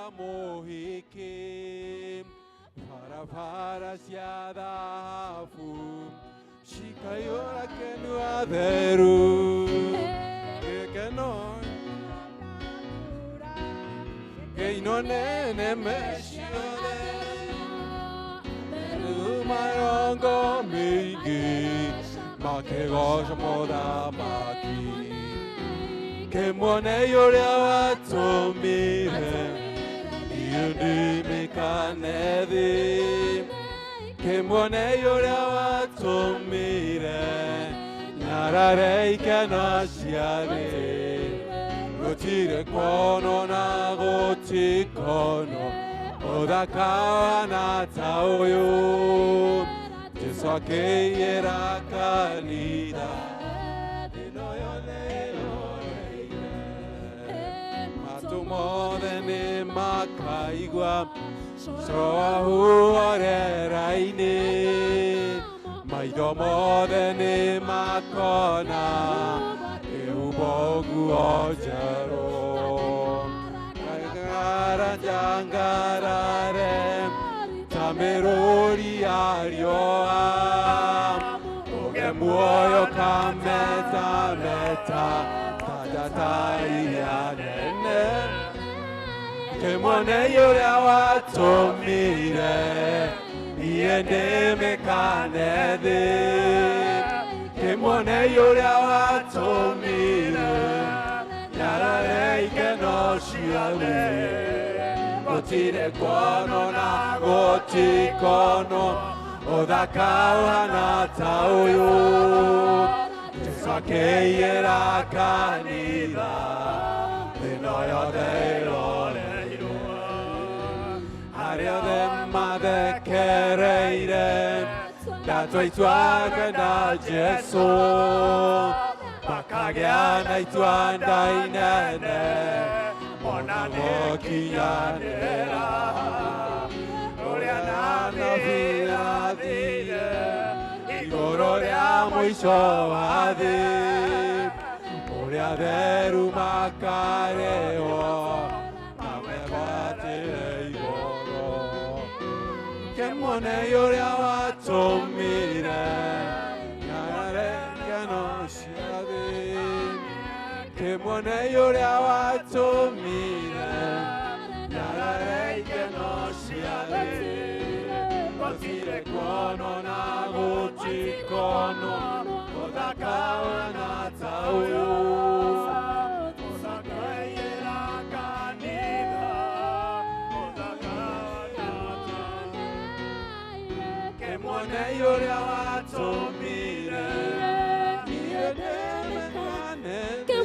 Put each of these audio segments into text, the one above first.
cia mũhiki barabara cia thahabu cikaiyũra kenu atheru gĩkeno kĩino nene meciothe marongo mĩingĩ makĩgoca mũthamaki kĩmuone ũrĩa watũmire niĩ ndĩmĩkane thĩ kĩmuone ũrĩa watũmire nyarare ikeno ciarĩ gũtirĩ kuonwo na gũtikonwo ũthaka wana ta ũyũ Jesu akĩiyĩra kanitha ĩno yothe ĩroreire matũ mothe nĩ makaigua coro wa huorera-inĩ maitho mothe nĩ makona kĩhumo nguo njerũ ngara njangarare ta mĩrũri ya riũa ũge muoyo kametameta ta njata iria nene kĩmuone ũrĩa watũmire niĩ ndĩmĩkane thĩ kĩmuone ũrĩa watũmire nyarare ikeno ciothe gũtirĩ kuonwo na gũtikonwo ũthaka ũhana ta ũyũ Jesu akĩiyĩra kanitha thĩno yothe ĩroreirwo arĩa othe mathekereire ndatua itua kwenda Jesu makagĩa na itua ndainene ona gũkinyanĩra ũrĩa nabii athire igũrũ rĩa mũico wa thĩ ũrĩa theru makarĩhwo na megwatĩre igũrũ kĩmuone ũrĩa watũmire nyarare ngeno cia thĩ kĩmuone ũrĩa watũmire nyarare ikeno cia thĩ gũtirĩ kuonwo na gũtikonwo ũthaka wana ta ũyũ Ũthakaiyĩra kanitha, ũthaka kĩmuone ũrĩa watũmire niĩ ndĩmĩkane thĩ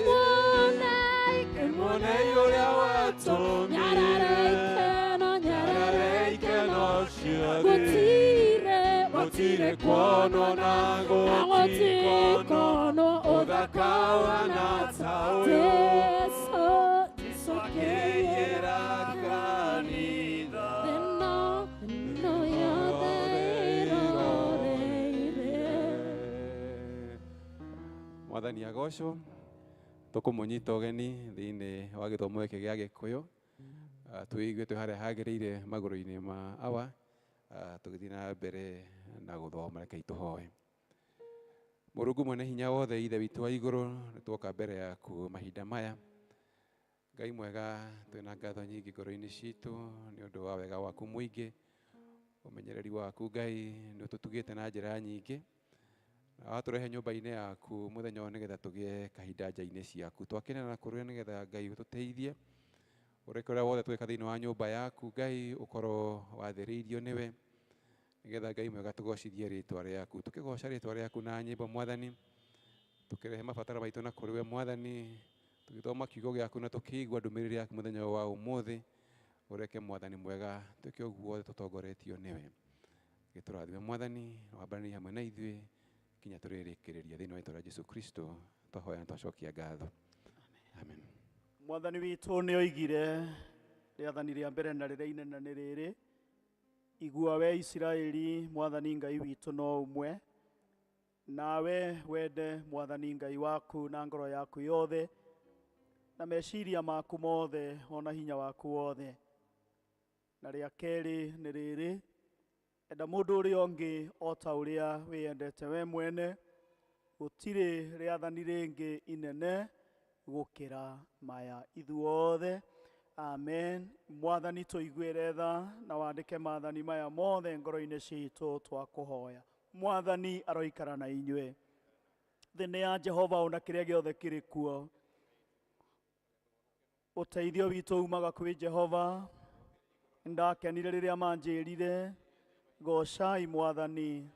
kĩmuone ũrĩa watũmire nyarare ikeno ciothe gũtirĩ kuonwo na gũtikonwo ũthaka wana ta ũyũ akĩiyĩra kanitha Thĩno yothe ĩroreire. Mwathani agocwo tũkũmũnyita ũgeni thĩinĩ wa gĩthomo gĩkĩ gĩa gĩkũyũ. Twĩigue twĩ harĩa hagĩrĩire magũrũ-inĩ ma awa. Tũgĩthiĩ na mbere na gũthoma rekei tũhoe. Mũrungu mwene hinya wothe ithe witũ wa igũrũ nĩ tuoka mbere yaku mahinda maya. Ngai mwega twĩna ngatho nyingĩ ngoro-inĩ citũ nĩ ũndũ wa wega waku mũingĩ ũmenyereri waku Ngai nĩ ũtũtugĩte na njĩra nyingĩ na watũrehe nyũmba-inĩ yaku mũthenya ũyũ nĩgetha tũgĩe kahinda nja-inĩ ciaku twakenera na kũrĩa nĩgetha Ngai ũtũteithie ũreke ũrĩa wothe twĩka thĩinĩ wa nyũmba yaku Ngai ũkorwo wathĩrĩirio nĩwe nĩgetha Ngai mwega tũgocithie rĩtwa rĩaku tũkĩgoca rĩtwa rĩaku na nyĩmbo Mwathani tũkĩrehe mabataro maitũ na kũrĩ we Mwathani tũgĩthoma kiugo gĩaku na tũkĩigua ndũmĩrĩri yaku mũthenya ũyũ wa ũmũthĩ ũreke Mwathani mwega twĩke ũguo wothe tũtongoretio nĩwe gĩtũrathime Mwathani wambanĩrie hamwe na ithuĩ kinya tũrĩrĩkĩrĩria thĩinĩ wa rĩtwa rĩa Jesu Kristo twahoya na twacokia ngatho amen. Mwathani witũ nĩ oigire rĩathani rĩa mbere na rĩrĩa inene nĩ rĩrĩ igua we Isiraeli Mwathani Ngai witũ no ũmwe nawe wende Mwathani Ngai waku na ngoro yaku yothe na meciria maku mothe ona hinya waku wothe. Na rĩa kerĩ nĩ rĩrĩ, enda mũndũ ũrĩa ũngĩ o ta ũrĩa wĩyendete we mwene. Gũtirĩ rĩathani rĩngĩ inene gũkĩra maya. Ithuothe amen. Mwathani tũiguĩre tha na wandĩke maathani maya mothe ngoro-inĩ citũ twakũhoya. Mwathani aroikara na inyuĩ. Thĩ nĩ ya Jehova ona kĩrĩa gĩothe kĩrĩ kuo. Ũteithio witũ umaga kwĩ Jehova. Ndakenire rĩrĩa manjĩrire gocai Mwathani.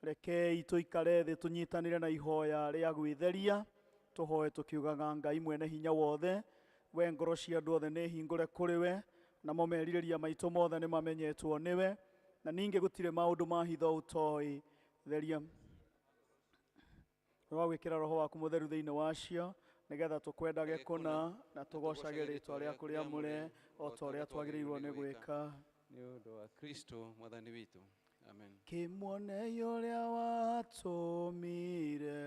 Rekei tũikare thĩ tũnyitanĩre na ihoya rĩa gwĩtheria, tũhoe tũkiugaga Ngai mwene hinya wothe, we ngoro cia andũ othe nĩ hingũre kũrĩ we, namo merirĩria maitũ mothe nĩ mamenyetwo nĩwe, na ningĩ gũtirĩ maũndũ ma hitho ũtoĩ. Theria wa gwĩkĩra roho waku mũtheru thĩinĩ wacio, nĩgetha tũkwendage kũna na tũgocage rĩtwa rĩaku rĩamũre o ta ũrĩa twagĩrĩirwo nĩ gwĩka. Nĩ ũndũ wa Kristo Mwathani witũ. Amen. Kĩmuonei ũrĩa watũmire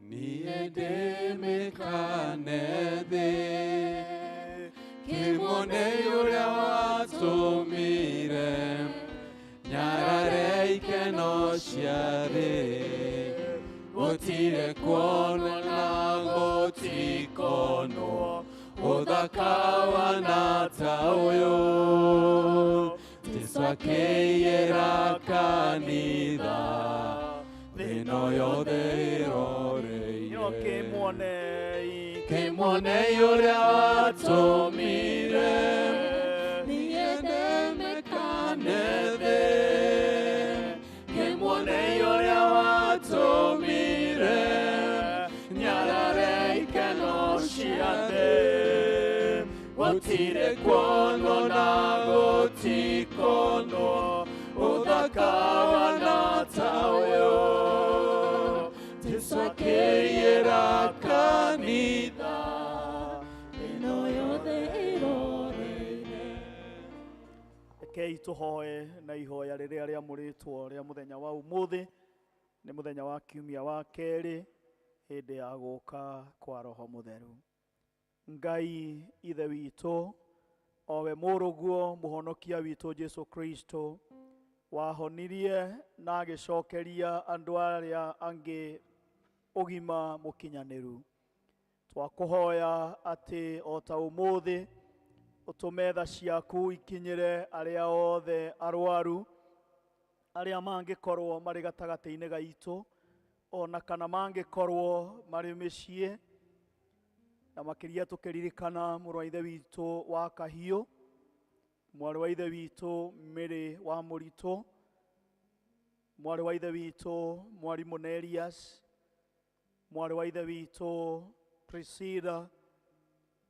Niĩ ndĩmĩkane thĩ, kĩmuonei ũrĩa watũmire nyarare ikeno cia thĩ, gũtirĩ kuonwo na gũtikonwo ũthaka wana ta ũyũ. Jesu akĩiyĩra kanitha, thĩ-ĩno yothe ĩroreire. Kĩmuonei, Kĩmuonei ũrĩa watũmire niĩ ndĩmĩkane thĩ, kĩmuonei ũrĩa watũmire nyarare ikeno cia thĩ, gũtirĩ kuonwo na gũtikonwo ũthaka wana ta ũyũ. Jesu akĩiyĩra kanitha, Ĩno yothe ĩroreire. Rekei tũhoe na ihoya rĩrĩa rĩamũrĩtwo rĩa mũthenya wa ũmũthĩ, nĩ mũthenya wa kiumia wa kerĩ hĩndĩ ya gũka kwa Roho Mũtheru. Ngai Ithe witũ, o we mũrũguo mũhonokia witũ Jesu Kristo, wahonirie na agĩcokeria andũ arĩa angĩ ũgima mũkinyanĩru. Twakũhoya atĩ o ta ũmũthĩ ũtũme tha ciaku ikinyĩre arĩa othe arwaru, arĩa mangĩkorwo marĩ gatagatĩ-inĩ gaitũ, ona kana mangĩkorwo marĩ mĩciĩ, na makĩria tũkĩririkana mũrũ wa ithe witũ wa Kahiũ, mwarĩ wa ithe witũ Mary wa Mũritũ, mwarĩ wa ithe witũ mwarimũ Nerias, mwarĩ wa ithe witũ Priscilla,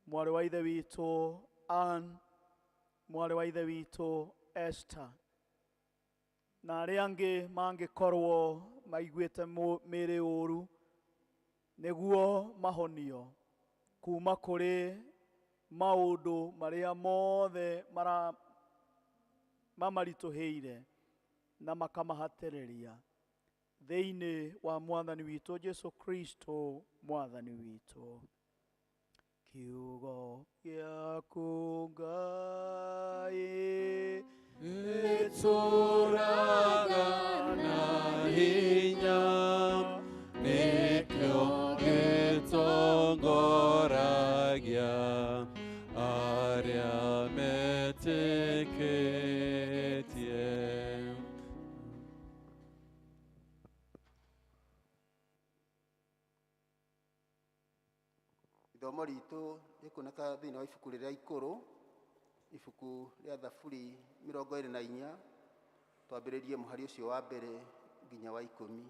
mwarĩ wa ithe witũ Ann, mwarĩ wa ithe witũ Esther, na arĩa angĩ mangĩkorwo maiguĩte mĩĩrĩ ũru, nĩguo mahonio kuma kũrĩ maũndũ marĩa mothe mamaritũhĩire na makamahatĩrĩria thĩinĩ wa Mwathani witũ Jesu Kristo Mwathani witũ. Kiugo gĩaku Ngai gĩtũũraga na hinya, nĩkĩo gĩtongoragia arĩa metĩkĩtie. Ithomo ritũ rĩkuoneka thĩinĩ wa ibuku rĩrĩa ikũrũ, ibuku rĩa Thaburi 24, twambĩrĩrie mũhari ũcio wa mbere nginya wa 10.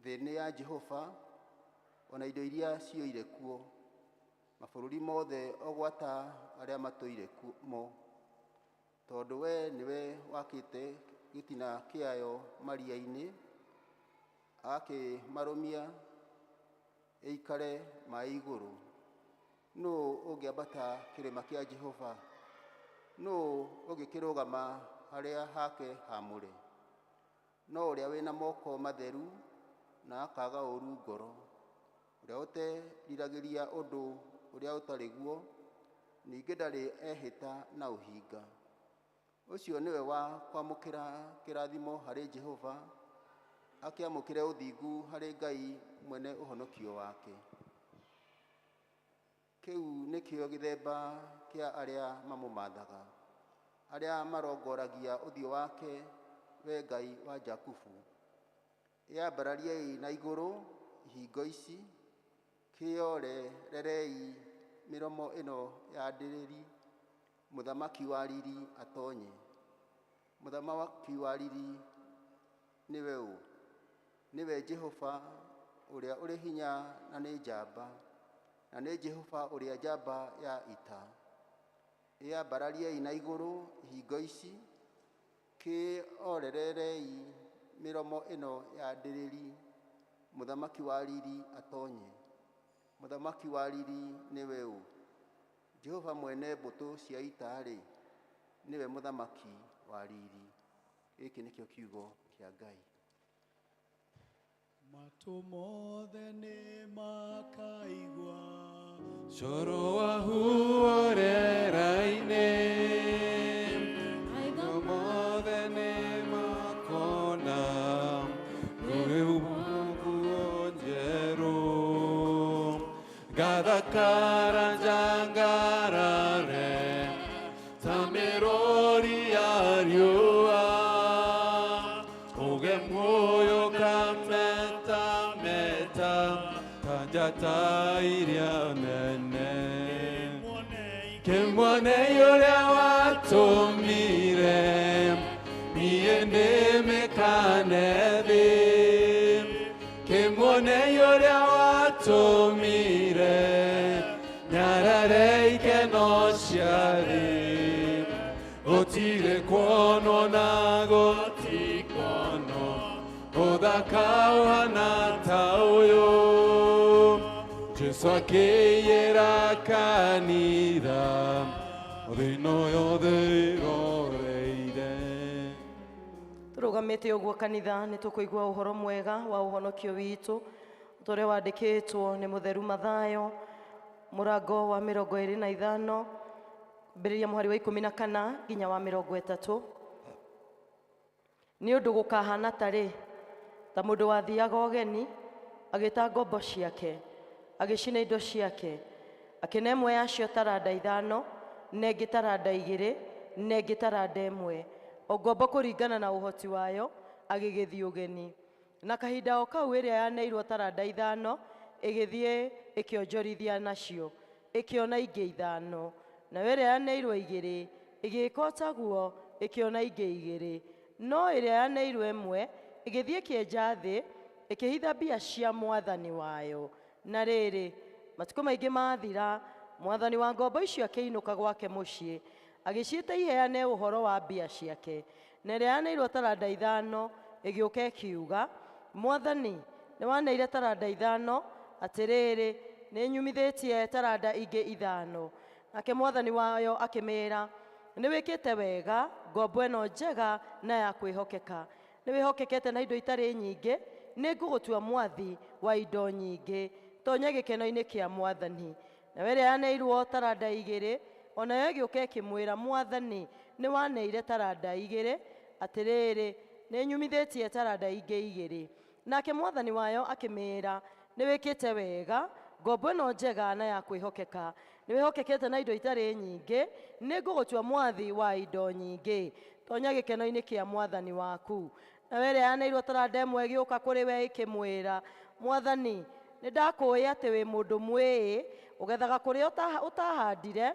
Thĩ nĩ ya Jehova, ona indo iria ciyũire kuo, mabũrũri mothe o gwata arĩa matũire mo, tondũ we nĩwe wakĩte gĩtina kĩayo maria-inĩ, agakĩmarũmia ĩikare maĩ igũrũ. Nũũ ũngĩambata kĩrĩma kĩa Jehova? Nũũ ũngĩkĩrũgama harĩa hake haamũre? No ũrĩa wĩna moko matheru na akaga ũũru ngoro, ũrĩa ũteriragĩria ũndũ ũrĩa ũtarĩ guo, Ningĩ ndarĩ ehĩta na ũhinga. Ũcio nĩwe wa kwamũkĩra kĩrathimo harĩ Jehova, akĩamũkĩre ũthingu harĩ Ngai mwene ũhonokio wake. Kĩu nĩkĩo gĩthemba kĩa arĩa mamũmathaga, arĩa marongoragia ũthiũ wake, we Ngai wa Jakubu. Ĩyambarariei na igũrũ ihingo ici, kĩorererei mĩromo ĩno ya ndĩrĩri, mũthamaki wa riri atonye. Mũthamaki wa riri nĩwe ũ? Nĩwe Jehova ũrĩa ũrĩ hinya na nĩ njamba, na nĩ Jehova ũrĩa njamba ya ita. Ĩyambarariei na igũrũ ihingo ici, kĩorererei mĩromo ĩno ya ndĩrĩri, mũthamaki wa riri atonye. Mũthamaki wa riri nĩwe ũ? Jehova mwene mbũtũ cia ita-rĩ, nĩwe mũthamaki wa riri. Gĩkĩ nĩkĩo kiugo kĩa Ngai. Matũ mothe nĩ makaigua Coro wa huorera-inĩ, Maitho mothe nĩ makona rũrĩu nguo njerũ. Ngathakara njangarare ta mĩrũri ya riũa, ũgemu ũyũ ũkametameta ta njata iria nene. Kĩmuone ũrĩa watũmire niĩ ndĩmĩkane thĩ. Kĩmuone ũrĩa watũmire nyarare ikeno cia thĩ. Gũtirĩ kuonwo na gũtikonwo ũthaka ũhana ta ũyũ. Jesu akĩiyĩra kanitha thĩ ĩno yothe ĩroreire. Tũrũgamĩte ũguo kanitha nĩ tũkũigua ũhoro mwega wa ũhonokio witũ ta ũrĩa wandĩkĩtwo nĩ mũtheru Mathayo mũrango wa 25 mbĩrĩria mũhari wa 14 nginya wa 30. Nĩ ũndũ gũkahana tarĩ ta mũndũ wathiaga ũgeni agĩta ngombo ciake agĩcina indo ciake akĩne ĩmwe yacio taranda 5 na ĩngĩ taranda 2 na ĩngĩ taranda 1 o ngombo kũringana na ũhoti wayo agĩgĩthiĩ ũgeni. Na kahinda o kau ĩrĩa yaneirwo taranda 5 ĩgĩthiĩ ĩkĩonjorithia nacio ĩkĩona ingĩ 5, nayo ĩrĩa yaneirwo 2 ĩgĩĩka o taguo ĩkĩona ingĩ 2, no ĩrĩa yaneirwo 1 ĩgĩthiĩ ĩkĩenja thĩ ĩkĩhitha mbia cia mwathani wayo. Na rĩrĩ, matukũ maingĩ mathira, mwathani wa ngombo icio akĩinũka gwake mũciĩ agĩciĩta iheane ũhoro wa mbia ciake. Na ĩrĩa yaneirwo taranda 5 ĩgĩũka ĩkiuga, mwathani nĩ waneire taranda 5, atĩrĩrĩ nĩ nyumithĩtie taranda ingĩ 5. Nake mwathani wayo akĩmĩĩra, nĩ wĩkĩte wega, ngombo ĩno njega na ya kwĩhokeka. Nĩ wĩhokekete na indo itarĩ nyingĩ, nĩ ngũgũtua mwathi wa indo nyingĩ. Tonya gĩkeno-inĩ kĩa mwathani. Nayo ĩrĩa yaneirwo taranda 2 onayo ĩgĩũka ĩkĩmwĩra, mwathani nĩ waneire taranda 2, atĩrĩrĩ nĩ nyumithĩtie taranda ingĩ 2. Nake mwathani wayo akĩmĩĩra, nĩ wĩkĩte wega, ngombo ĩno njega na ya kwĩhokeka. Nĩ wĩhokekete na indo itarĩ nyingĩ, nĩ ngũgũtua mwathi wa indo nyingĩ. Tonya gĩkeno-inĩ kĩa mwathani waku. Nayo ĩrĩa yaneirwo taranda 1 ĩgĩũka kũrĩ we ĩkĩmwĩra, mwathani nĩ ndakũũĩ atĩ wĩ mũndũ mwĩĩ, ũgethaga kũrĩa ũtahandire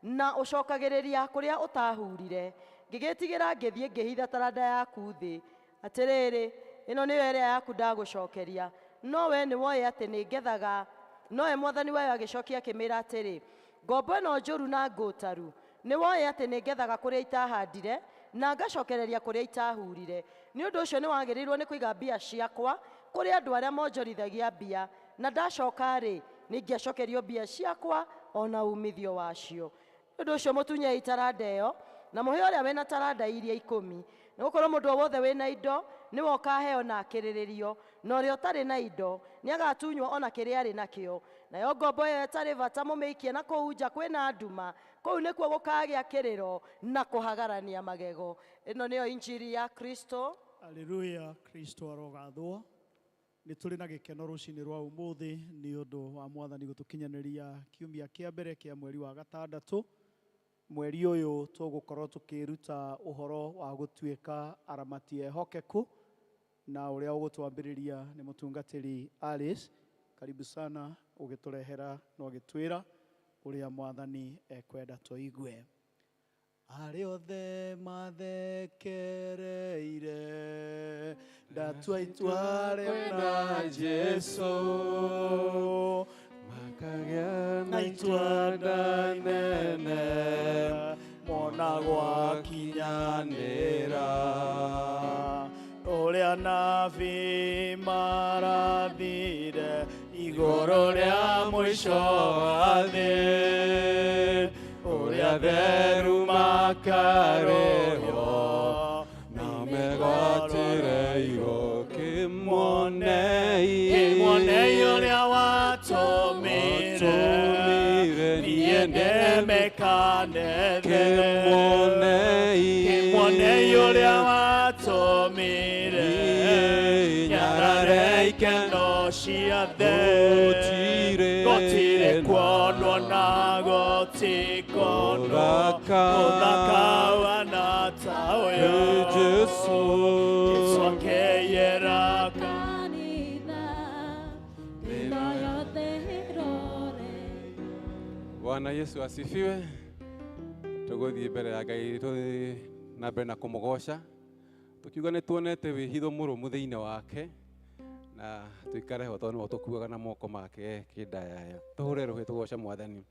na ũcokagĩrĩria kũrĩa ũtahurire. Ngĩgĩtigĩra ngĩthiĩ ngĩhitha taranda yaku thĩ. Atĩrĩrĩ, ĩno nĩyo ĩrĩa yaku ndagũcokeria. No we nĩ woĩ atĩ nĩ ngethaga. Nowe mwathani wayo agĩcokia akĩmĩĩra atĩrĩ, ngombo ĩno njũru na ngũtaru, nĩ woĩ atĩ nĩ ngethaga kũrĩa itahandire na ngacokereria kũrĩa itahurire. Nĩ ũndũ ũcio nĩ wagĩrĩirwo nĩ kũiga mbia ciakwa kũrĩ andũ arĩa monjorithagia mbia, na ndacoka-rĩ nĩ ingĩacokerio mbia ciakwa ona umithio wacio. Nĩ ũndũ ũcio mũtunyei taranda ĩyo na mũhe ũrĩa wĩna taranda iria 10, nĩ gũkorwo mũndũ o wothe wĩna indo nĩwe ũkaheo na akĩrĩrĩrio, na ũrĩa ũtarĩ na indo nĩ agatunywo ona kĩrĩa arĩ nakĩo. Nayo ngombo ĩyo ĩtarĩ bata mũmĩikie na kũu nja kwĩna nduma, kũu nĩkuo gũkagĩa kĩrĩro na kũhagarania magego. Ĩno nĩyo injiri ya Kristo. Haleluya, Kristo arogathwo. Nĩ tũrĩ na gĩkeno rũcinĩ rwa ũmũthĩ nĩ ũndũ wa mwathani gũtũkinyanĩria kiumia kĩa mbere kĩa mweri wa gatandatũ. Mweri ũyũ tũgũkorwo tũkĩruta ũhoro wa gũtuĩka aramati ehokeku, na ũrĩa ũgũtwambĩrĩria nĩ mũtungatĩri Alice. Karibu sana ũgĩtũrehera na ũgĩtwĩra ũrĩa mwathani ekwenda tũigue. Arĩa othe mathekereire ndatua itua rĩa Jesu, makagĩa na itua nene mona gwakinyanĩra. Ũrĩa nabii marathire igũrũ rĩa mũico wa thĩ, ũrĩa theru makarĩhwo na megwatĩre igũkĩmuonei Kĩmuonei ũrĩa watũmire niĩ ndĩmĩkanethe. Kĩmuonei Kĩmuonei ũrĩa watũmire nyarare ikeno cia thĩ. Gũtirĩ Gũtirĩ kuonwo na gũtikonwo Ũthaka. Ũthaka wana ta ũyũ. Jesu. Jesu akĩĩra Kanitha ĩno yothe ĩroreire. Bwana Yesu asifiwe. Tũgũthiĩ mbere ya Ngai tũthiĩ na mbere na kũmũgoca tũkiuga nĩ tuonete wĩhitho mũrũmu thĩinĩ wake, na tũikare ho tondũ nĩwe tũkuaga na moko make kĩndayaya. Tũhũre rũhĩ tũgoce mwathani.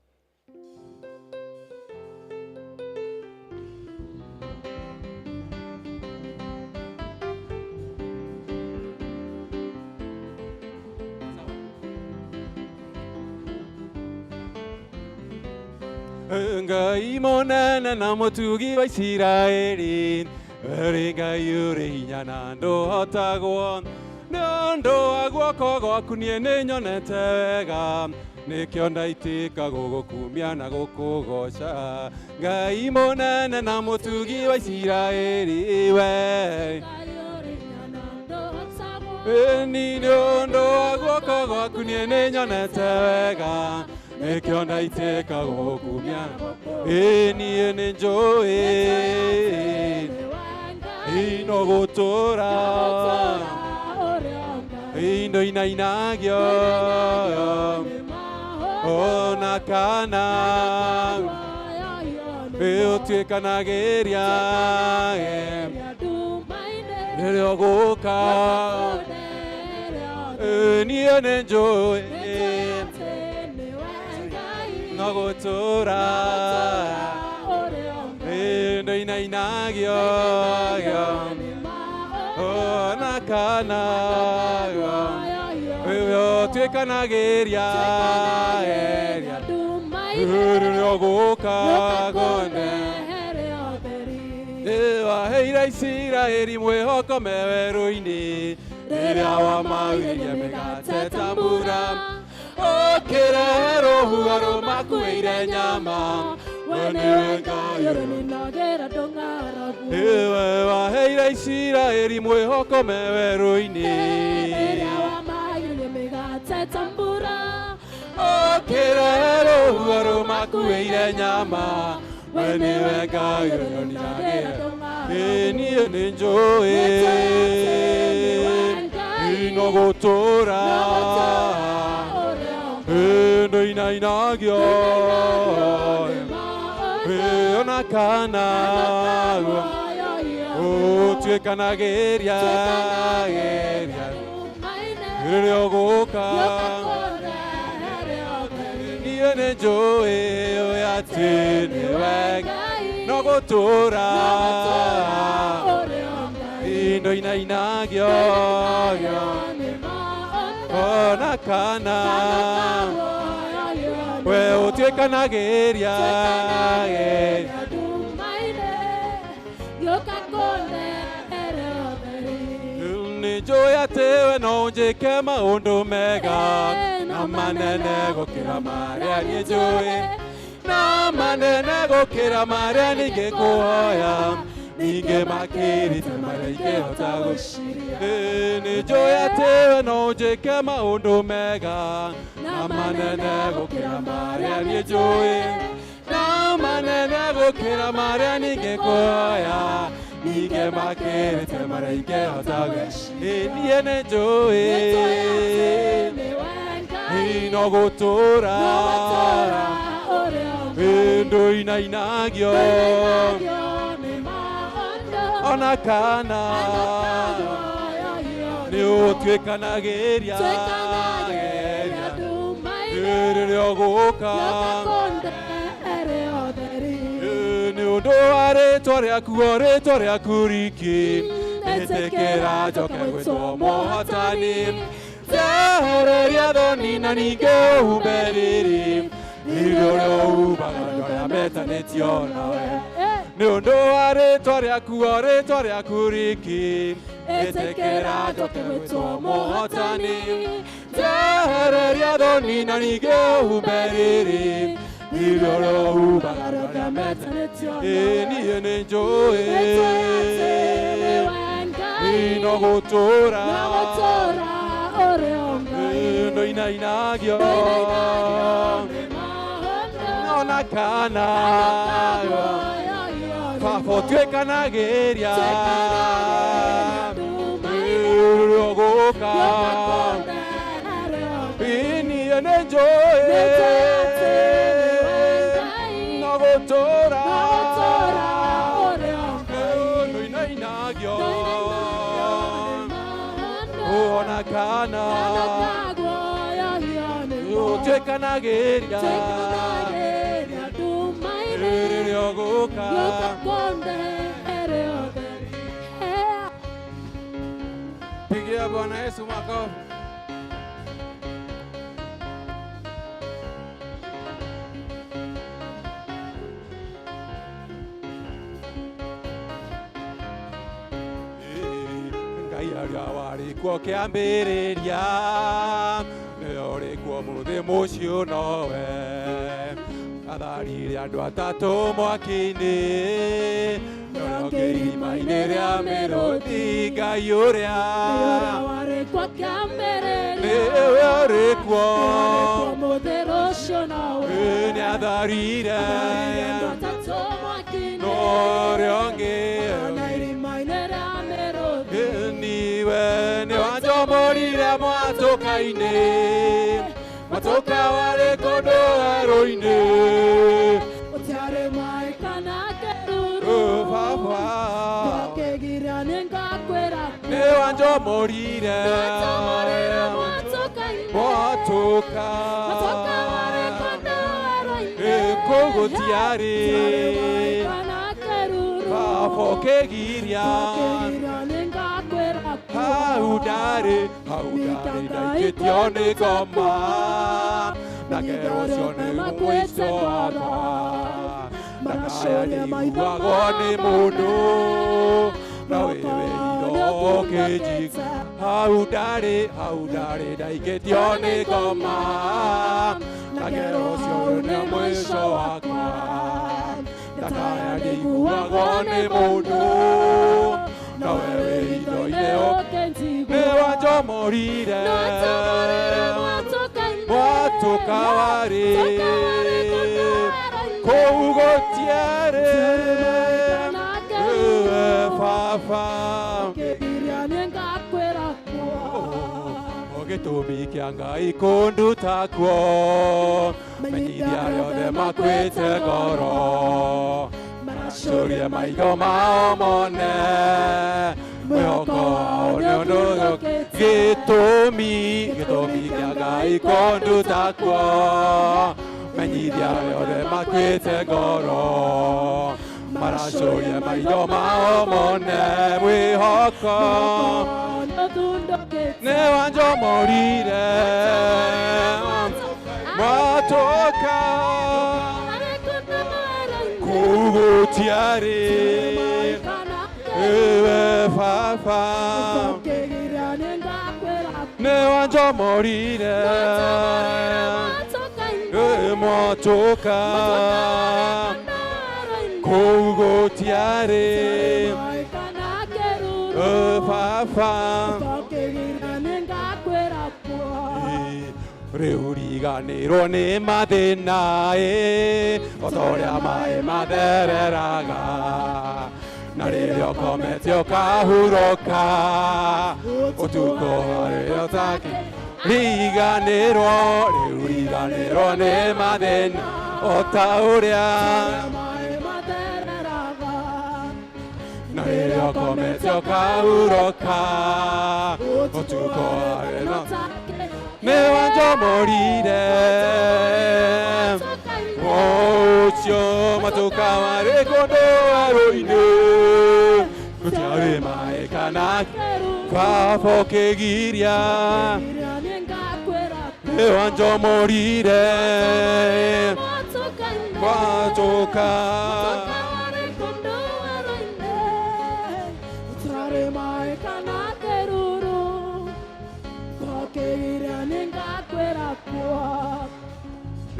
Ngai mũnene na mũtugi wa Isiraeli, ũrĩ Ngai ũrĩ hinya na ndũhotagwo. Nĩ ũndũ wa guoko gwaku niĩ nĩnyonete wega, nĩkĩo ndaitĩka gũgũkumia na gũkũgoca. Ngai mũnene na mũtugi wa Isiraeli, we Ngai ũrĩ hinya na ndũhotagwo. Ĩni nĩ ũndũ wa guoko gwaku niĩ nĩnyonete wega, nĩkĩo ndaitĩka gũgũkumia. Ĩ niĩ nĩ njũĩ ino gũtũra indo inainagio ona kana ũtuĩkanagĩria rĩrĩa ũgũka. Ĩ niĩ nĩ njũĩ no gũtũra indo inainagio ona kana ũtuĩkanagĩria rĩrĩa ũgũka gonde. Waheire Isiraeli mwĩhoko me werũ-inĩ, rĩrĩa wamauririe mĩgate ta mbura, ũkĩrehe rũhuho rũmakuĩire nyama. We nĩwe Ngai Ĩwe waheire Isiraeli mwĩhoko me werũ-inĩ, ũkĩrehe rũhuho rũmakuĩire nyama. We nĩwe Ngai ũrĩoninagĩra. Ĩ niĩ nĩ njũĩ ino gũtũra indo inainagio ona kana ũtuĩkanagĩria rĩrĩa ũgũka. Niĩ nĩ njũĩ atĩ nĩwe no gũtũra indo inainagio ona kana we ũtuĩkanagĩria nĩ Nĩ njũĩ atĩ we no ũnjĩke maũndũ mega na manene gũkĩra marĩa niĩ njũĩ, na manene gũkĩra marĩa ningĩkũhoya, ningĩ makĩrĩte marĩa ingĩhota gwĩciria. Nĩ njũĩ atĩ we no ũnjĩke maũndũ mega na manene gũkĩra marĩa niĩ njũĩ, na manene gũkĩra marĩa ningĩkũhoya, ningĩ makĩrĩte marĩa ingĩhota gwĩciria. Niĩ nĩ njũĩ no gũtũũra ndũinainagio ona kana nĩ ũtuĩkanagĩria rĩrĩa ũgũka nĩ ũndũ wa rĩtwa rĩaku o rĩtwa rĩaku riki ĩtĩkĩra njoke gwĩtwo mũhotani njehereria thoni na ningĩ ũhumbe riri riri ũrĩa ũhumbaga andũ arĩa metanĩtio nawe nĩ ũndũ wa rĩtwa rĩaku o rĩtwa rĩaku riki ĩtĩkĩra njoke gwĩtwo mũhotani njehereria thoni na ningĩ ũhumbe riri riri ũrĩa ũhumbaga andũ arĩa metanĩtio niĩ nĩ njũĩ no gũtũũra ndũinainagio ona kana baba ũtuĩkanagĩria rĩrĩa ũgũka niĩ nĩ njũĩ no gũtũũra ndũinainagio ona kana ũtuĩkanagĩria rĩrĩa ũgũka. Pigia Bwana Yesu makofi. Ngai arĩa warĩ kuo kĩambĩrĩria nĩwe ũrĩ kuo mũthĩ mũciĩ nowe atharire andũ atatũ mwaki-inĩ ũrĩa ũngĩ irima-inĩ rĩa mĩrũthi. Ngai ũrĩa nĩwe ũrĩ kuo nĩatharire ũrĩa ũngĩ niwe nĩwanjomorire mwatũka-inĩ mwatũka warĩ kũndũ werũ-inĩ baba nĩwanjomorire mwatũka kũu gũtiarĩ baba ũkĩgiria hau ndarĩ ndaikĩtio nĩ ngoma na ngero ũcio nĩ mũico wakwa ndakaya nĩiguagwo nĩ mũndũ na wewe ũkĩnjigua hau ndarĩ ndaikĩtio nĩ ngoma na ngero ũcio nĩ mũico wakwa ndakaya nĩiguagwo nĩ mũndũ na wewe itho-inĩ nĩwanjomorire mwatũka warĩ kũu gũtiarĩ baba gĩtũmi kĩa Ngai kũnduta kuo menyithia arĩa othe makuĩte ngoro maracũrie maitho mao mone mwĩhoko wao nĩ ũndũ gĩtũmi kĩa Ngai kũnduta kuo menyithia arĩa othe makuĩte ngoro maracũrie maitho mao mone mwĩhoko nĩwanjomorire mwatũka kũu gũtiarĩ ewe baba wanjomorire Mwatũka kũu gũtiarĩ baba rĩu riganĩrwo nĩ mathĩna o ta ũrĩa maĩ mathereraga na rĩrĩa ũkomete ũkahurũka ũtukũ harĩa ũtakĩ riganĩrwo rĩu riganĩrwo nĩ mathĩna o ta ũrĩa na rĩrĩa ũkomete ũkahurũka ũtukũ harĩa nĩ wanjomorire ũcio matũka warĩ kũndũ werũ-inĩ gũtiarĩ maĩ kana baba ũkĩgiria nĩ wanjomorire mwatũka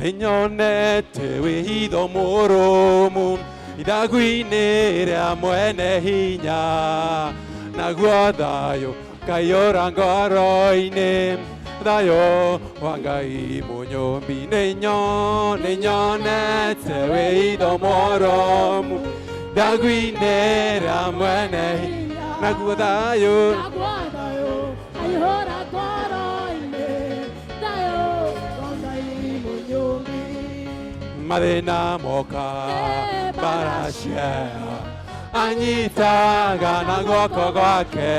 nĩnyonete wĩhitho mũrũmu ithagu-inĩ rĩa mwene hinya naguo thayũ kaiyũra ngoro-inĩ thayũ wa Ngai mũnyũmbi nĩnyonete wĩhitho mũrũmu ithagu-inĩ rĩa mwene hinya naguo thayũ mathĩna moka baracieha anyitaga na guoko gwake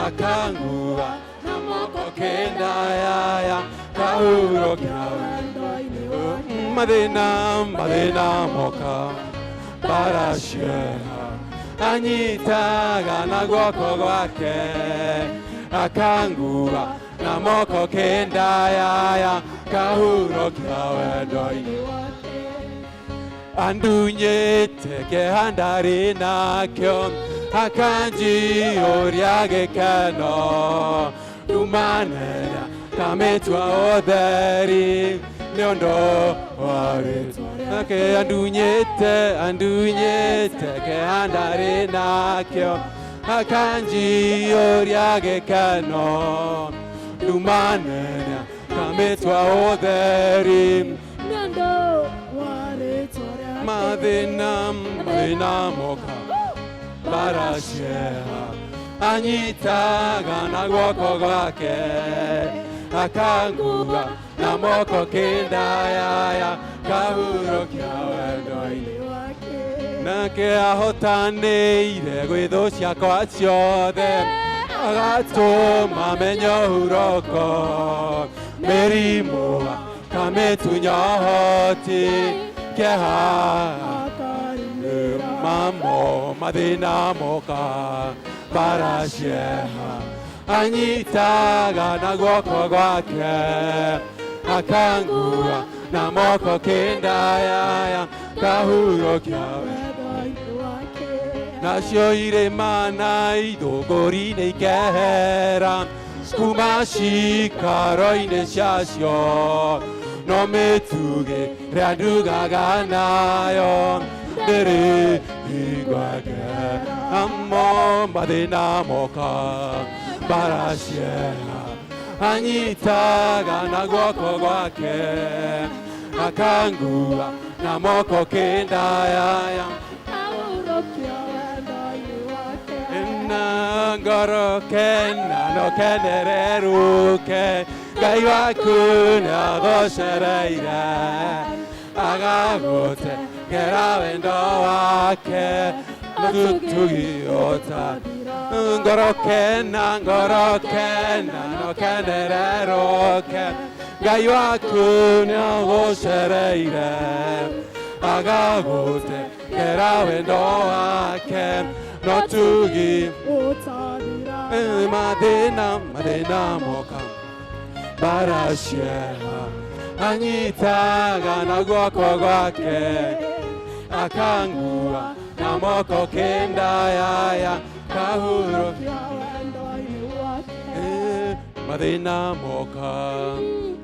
akangua na moko kendayaya kahurũkia mathĩna mathĩna moka baracieha anyitaga na guoko gwake akangua na moko kendayaya kahurũkia wendo-inĩ andunyĩte kĩeha ndarĩ nakĩo akanjiyũria gĩkeno ndumanenya kamĩtua ũtheri nĩ ũndũ wa rĩtwa rĩake andunyĩte andunyĩte kĩeha ndarĩ nakĩo akanjiyũria gĩkeno ndumanenya kamĩtua ũtheri mathĩna mathĩna moka baracieha anyitaga na guoko gwake akangua na moko kendayaya kahurũkia wendo-inĩ nake ahotanĩire gwĩ thũ ciakwa ciothe agatũma menye ũhurũko mĩrimũ akamĩtunya ũhoti kĩeha mamo mathĩna moka baracieha anyitaga na guoko gwake akangua na moko kendayaya kahurũkia nacio irĩma na ithũngũri-inĩ ikehera kuma cikaro-inĩ ciacio no mĩtugĩ ĩrĩa ndugaga nayo ndĩrĩ hingwake amo mathĩna moka baracieha anyitaga na guoko gwake akangua na moko kendayaya na ngoro kena no kenereruke Ngai waku nĩagũcereire agagũtegera wendo wake mũtugi ũta ngoro kena no kenereruke Ngai waku nĩagũcereire agagũtegera wendo wake no tugi mathĩna mathĩna moka baracieha anyitaga na guoko gwake akangua na moko kendayaya kahurũkia Mathĩna moka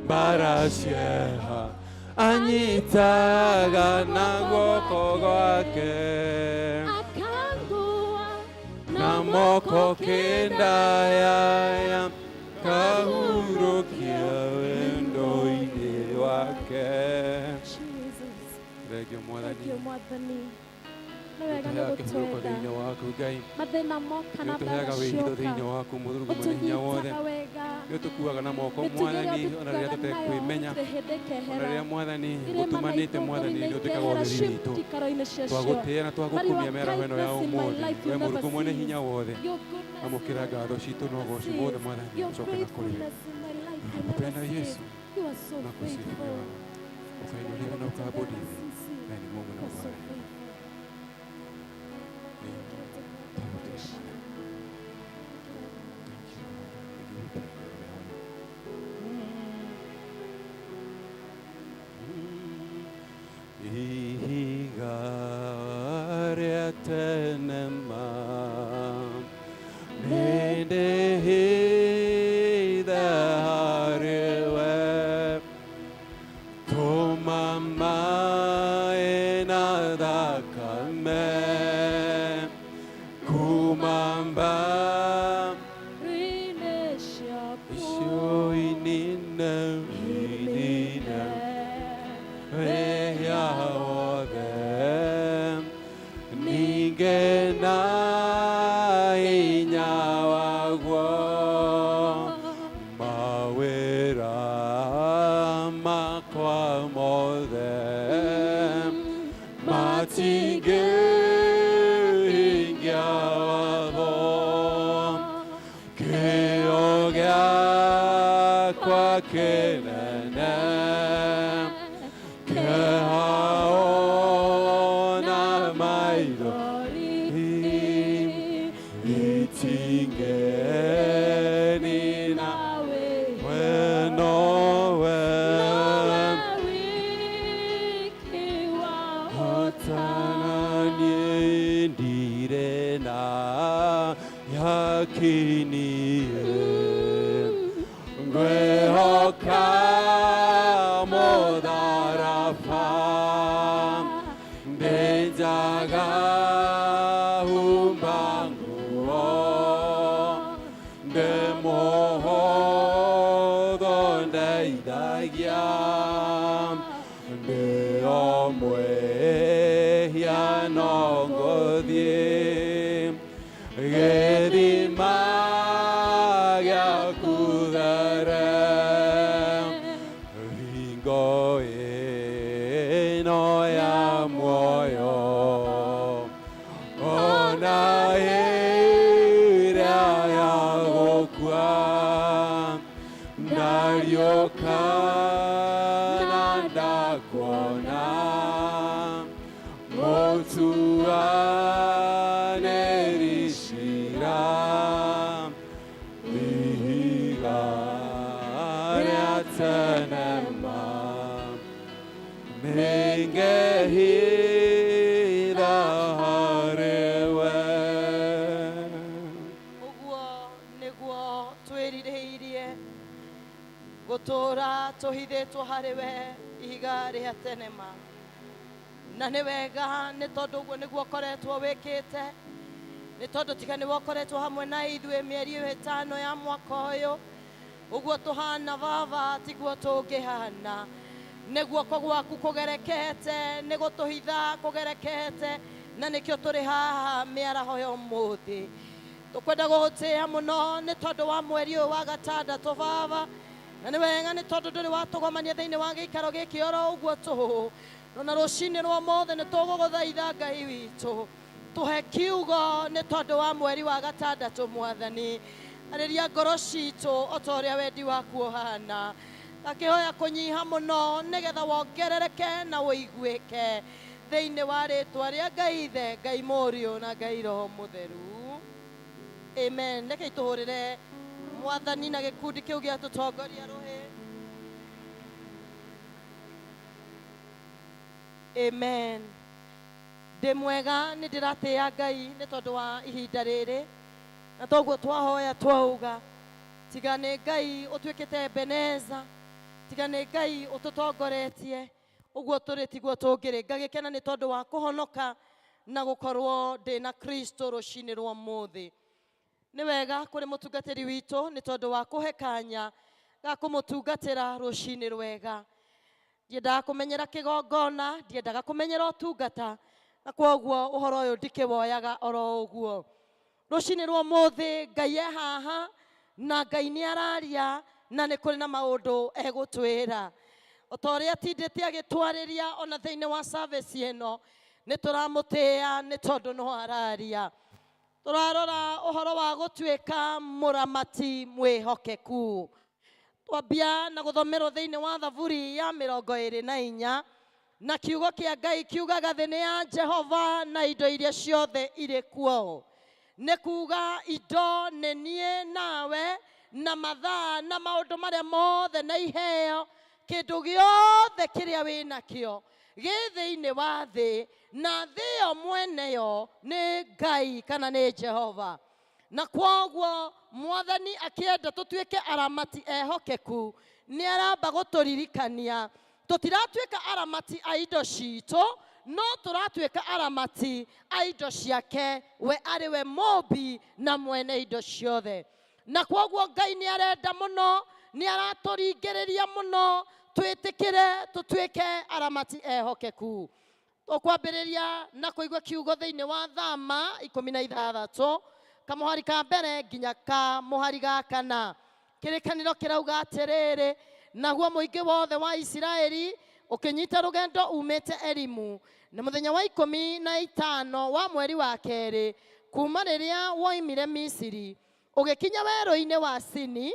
mbara cieha anyitaga na guoko gwake Akangua na moko kendayaya kahurukia wendo-inĩ wake. Jesus. Thengio Thank you Mwathani, Mwathani. Nĩ wega nĩ ũtũheaga kĩhurũko gũtwenda. thĩinĩ waku Ngai, Mathĩna moka nĩ na mbara ũtũheaga wĩhitho thĩinĩ cioka. waku Mũrungu mwene hinya wothe, Ũtũnyitaga wega. nĩ ũtũkuaga na moko Mĩtugo ĩrĩa Mwathani ona rĩrĩa ũtũkuaga nayo tũtekwĩmenya, gũtirĩ hĩndĩ ona ĩkehera. rĩrĩa Mwathani Irĩma na gũtumanĩte ikũngũri Mwathani nĩ nĩ ũtuĩkaga ikehera ũtheri witũ. ciikaro-inĩ ciacio. Twagũtĩĩa na But twagũkumia your mĩaraho ĩno ya kindness in my ũmũthĩ, life we will never Mũrungu mwene cease. hinya wothe, Your goodness amũkĩra will ngatho citũ na never ũgoci wothe cease. Mwathani, Your ũcoke na kũrĩ we. faithfulness in my life will never Nakupenda cease. Yesu You are so na kusifu faithful. Bwana, ukainuliwa na ukaabudiwe. Wewe ni Mungu na You are so Bwana. faithful. Thank you, Lord. We give you praise and honor. Ihiga rĩa tene ma nĩndĩhithe harĩwe, tũma maĩ na thakame kuma mba Rĩinĩ ciaku. icio inine inine wĩhia wothe ningĩ na hinya waguo mawĩra makwa mothe matingĩhingia watho kĩo gĩakwa kĩnene kĩhao na maitho itingĩnina we nowe hotana niĩ ndirĩ na yakiniĩ ngwĩhoka mũtharaba ndĩnjaga humba nguo ndĩmũhũthũ ndeithagia ndĩ o mwĩhia no ngũthiĩ gĩthima gĩaku there hingo ĩno ya muoyo ona ĩrĩa ya gũkua ndariũka na ndakuona mũtuanĩri cira ihiga rĩa tene ma nĩngehitha harĩwe. Ũguo nĩguo twĩrirĩirie gũtũũra tũhithĩtwo harĩ we ihiga rĩa tene ma, na nĩ wega nĩ tondũ ũguo nĩguo ũkoretwo wĩkĩte, nĩ tondũ tiga nĩwe ũkoretwo hamwe na ithuĩ mĩeri ĩyo ĩtano ya mwaka ũyũ, ũguo tũhana baba tiguo tũngĩhana. Nĩ guoko gwaku kũgerekete, nĩ gũtũhitha kũgerekete, na nĩkĩo tũrĩ haha mĩaraho ya ũmũthĩ. Tũkwenda gũgũtĩĩa mũno nĩ tondũ wa mweri ũyũ wa gatandatũ baba, na nĩ wega nĩ tondũ ndũrĩ watũgomania thĩinĩ wa gĩikaro gĩkĩ oro ũguo tũhũ. Na rũcinĩ rwa ũmũthĩ nĩ tũgũgũthaitha Ngai witũ tũhe kiugo nĩ tondũ wa mweri wa gatandatũ Mwathani, arĩria ngoro citũ o ta ũrĩa wendi waku ũhana. Ndakĩhoya kũnyiha mũno nĩgetha wongerereke na ũiguĩke thĩinĩ wa rĩtwa rĩa Ngai Ithe, Ngai Mũriũ na Ngai Roho Mũtheru. Amen. Reke tũhũrĩre Mwathani na gĩkundi kĩu gĩa tũtongoria rũhĩ. Amen. Ndĩ mwega nĩ ndĩratĩĩa Ngai nĩ tondũ wa ihinda rĩrĩ, na toguo twahoya twauga tiga Tiga nĩ Ngai ũtuĩkĩte Ebeneza, tiga nĩ Ngai ũtũtongoretie ũguo tũrĩ tiguo tũngĩrĩ. Ngagĩkena nĩ tondũ wa kũhonoka na gũkorwo ndĩna Kristo rũcinĩ rwa ũmũthĩ. Nĩ wega kũrĩ mũtungatĩri witũ nĩ tondũ wa kũhe kanya ga kũmũtungatĩra rũcinĩ rwega. Ndiendaga kũmenyera kĩgongona, ndiendaga kũmenyera ũtungata, na kwoguo ũhoro ũyũ ndikĩwoyaga oro ũguo. Rũcinĩ rwa ũmũthĩ Ngai e haha na Ngai nĩ araria na nĩ kũrĩ na maũndũ egũtwĩra. O ta ũrĩa atindĩte agĩtwarĩria ona thĩinĩ wa service ĩno, nĩ tũramũtĩĩa nĩ tondũ no araria. Tũrarora ũhoro wa gũtuĩka mũramati mwĩhokeku. Twambia na gũthomerwo thĩinĩ wa Thaburi ya 24, na kiugo kĩa Ngai kiugaga thĩ nĩ ya Jehova na indo iria ciothe irĩ kuo. Nĩ kuga indo nĩ niĩ nawe na mathaa na maũndũ marĩa mothe na iheo, kĩndũ gĩothe kĩrĩa wĩnakĩo gĩ thĩinĩ wa thĩ, na thĩ ĩyo mwene yo nĩ Ngai kana nĩ Jehova. Na kwoguo Mwathani akĩenda tũtuĩke aramati ehokeku, nĩ aramba gũtũririkania tũtiratuĩka aramati a indo citũ, no tũratuĩka aramati a indo ciake, we arĩ we mũmbi na mwene indo ciothe. Na kwoguo Ngai nĩ arenda mũno, nĩ aratũringĩrĩria mũno twĩtĩkĩre tũtuĩke aramati ehokeku. Tũkwambĩrĩria na kũigua kiugo thĩinĩ wa Thama 16, kamũhari ka mbere nginya kamũhari ga kana. Kĩrĩkanĩro kĩrauga atĩrĩrĩ, naguo mũingĩ wothe wa Isiraeli ũkĩnyita rũgendo umĩte Elimu, na mũthenya wa 15 wa mweri wa kerĩ kuma rĩrĩa woimire Misiri, ũgĩkinya werũ-inĩ wa Sini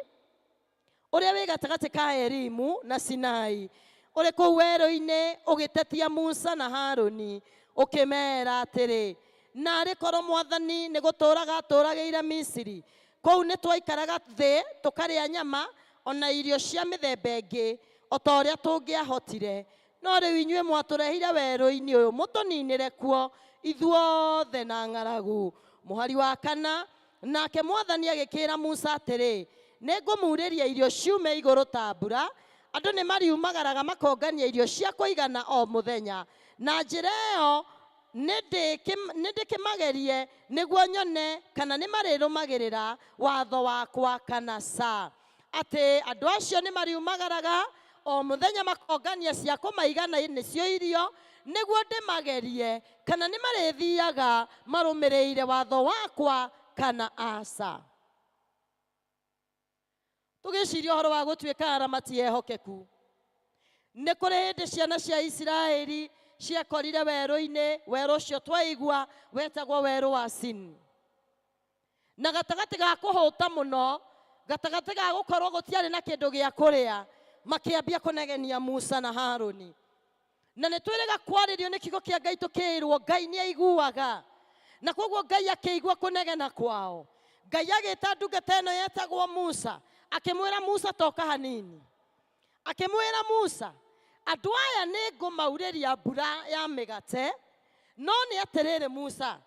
ũrĩa wĩ gatagatĩ ka Elimu na Sinai. Ũrĩ kũu werũ-inĩ ũgĩtetia Musa na Harũni, ũkĩmeera atĩrĩ, narĩ korwo Mwathani nĩ gũtũũraga atũũragĩire Misiri, kũu nĩ twaikaraga thĩ tũkarĩa nyama ona irio cia mĩthemba ĩngĩ o ta ũrĩa tũngĩahotire. No rĩu inyuĩ mwatũrehire werũ-inĩ ũyũ mũtũninĩre kuo ithuothe na ng'aragu. Mũhari wa kana, nake Mwathani agĩkĩĩra Musa atĩrĩ, nĩ ngũmurĩria irio ciume igũrũ ta mbura, andũ nĩ mariumagaraga makongania irio cia kũigana o mũthenya. Na njĩra ĩyo nĩ ndĩkĩmagerie nĩguo nyone kana nĩ marĩrũmagĩrĩra watho wakwa kana ca. Atĩ andũ acio nĩ mariumagaraga o mũthenya makongania cia kũmaigana nĩcio irio, nĩguo ndĩmagerie kana nĩ marĩthiaga marũmĩrĩire watho wakwa kana aca. Tũgĩciria ũhoro wa gũtuĩka aramati ehokeku, nĩ kũrĩ hĩndĩ ciana cia Isiraeli ciakorire werũ-inĩ, werũ ũcio twaigua wetagwo werũ wa Sini. Na gatagatĩ ga kũhũta mũno, gatagatĩ ga gũkorwo gũtiarĩ na kĩndũ gĩa kũrĩa, makĩambia kũnegenia Musa na Harũni. Na nĩ twĩrĩga kwarĩrio nĩ kiugo kĩa Ngai tũkĩĩrwo Ngai nĩ aiguaga. Na koguo Ngai akĩigua kũnegena kwao. Ngai agĩta ndungata ĩno yetagwo Musa, akĩmwĩra Musa toka hanini. Akĩmwĩra Musa, andũ aya nĩ ngũmaurĩria mbura ya mĩgate, no nĩ atĩrĩrĩ Musa,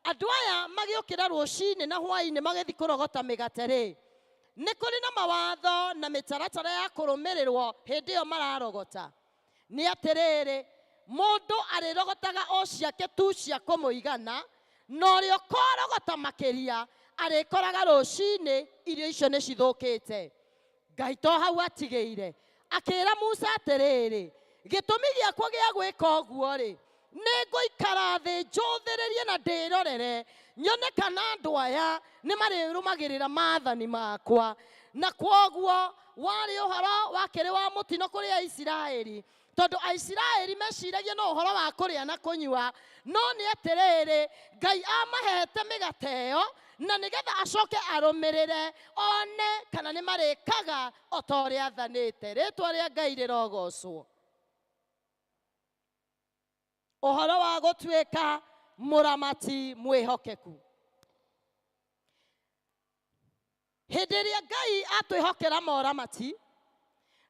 andũ aya magĩũkĩra rũcinĩ na hwaĩ-inĩ magĩthiĩ kũrogota mĩgate rĩ, nĩ kũrĩ na mawatho na mĩtaratara ya kũrũmĩrĩrwo hĩndĩ ĩyo mararogota. Nĩ atĩrĩrĩ, mũndũ arĩrogotaga o ciake tu cia kũmũigana, na ũrĩa ũkorogota makĩria arĩkoraga rũcinĩ irio icio nĩ cithũkĩte. Ngai to hau atigĩire, akĩra Musa atĩrĩrĩ, gĩtũmi gĩakwa gĩa gwĩka ũguo rĩ, nĩ ngũikara thĩ njũthĩrĩrie na ndĩrorere nyone kana andũ aya nĩ marĩrũmagĩrĩra maathani makwa. Na kwoguo warĩ ũhoro wakĩrĩ wa mũtino kũrĩ Aisiraeli, tondũ Aisiraeli meciragia no ũhoro wa kũrĩa na kũnyua, no nĩ atĩrĩrĩ, Ngai amahete mĩgate ĩyo na nĩgetha acoke arũmĩrĩre one kana nĩ marĩkaga o ta ũrĩa athanĩte. Rĩtwa rĩa Ngai rĩrogocwo. Ũhoro wa gũtuĩka mũramati mwĩhokeku. Hĩndĩ ĩrĩa Ngai atwĩhokera moramati,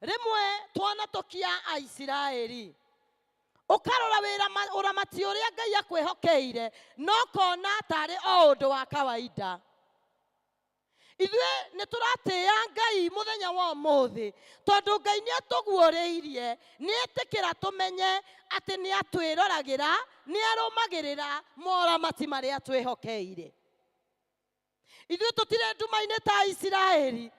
rĩmwe twanatũkia Aisiraeli, ũkarora wĩra ũramati ũrĩa Ngai akwĩhokeire, no kona tarĩ o ũndũ wa kawaida. Ithuĩ nĩ tũratĩĩa Ngai mũthenya wa ũmũthĩ tondũ Ngai nĩ atũguũrĩirie, nĩ etĩkĩra tũmenye atĩ nĩ atwĩroragĩra, nĩ arũmagĩrĩra moramati marĩa twĩhokeire. Ithuĩ tũtirĩ nduma-inĩ ta Isiraeli,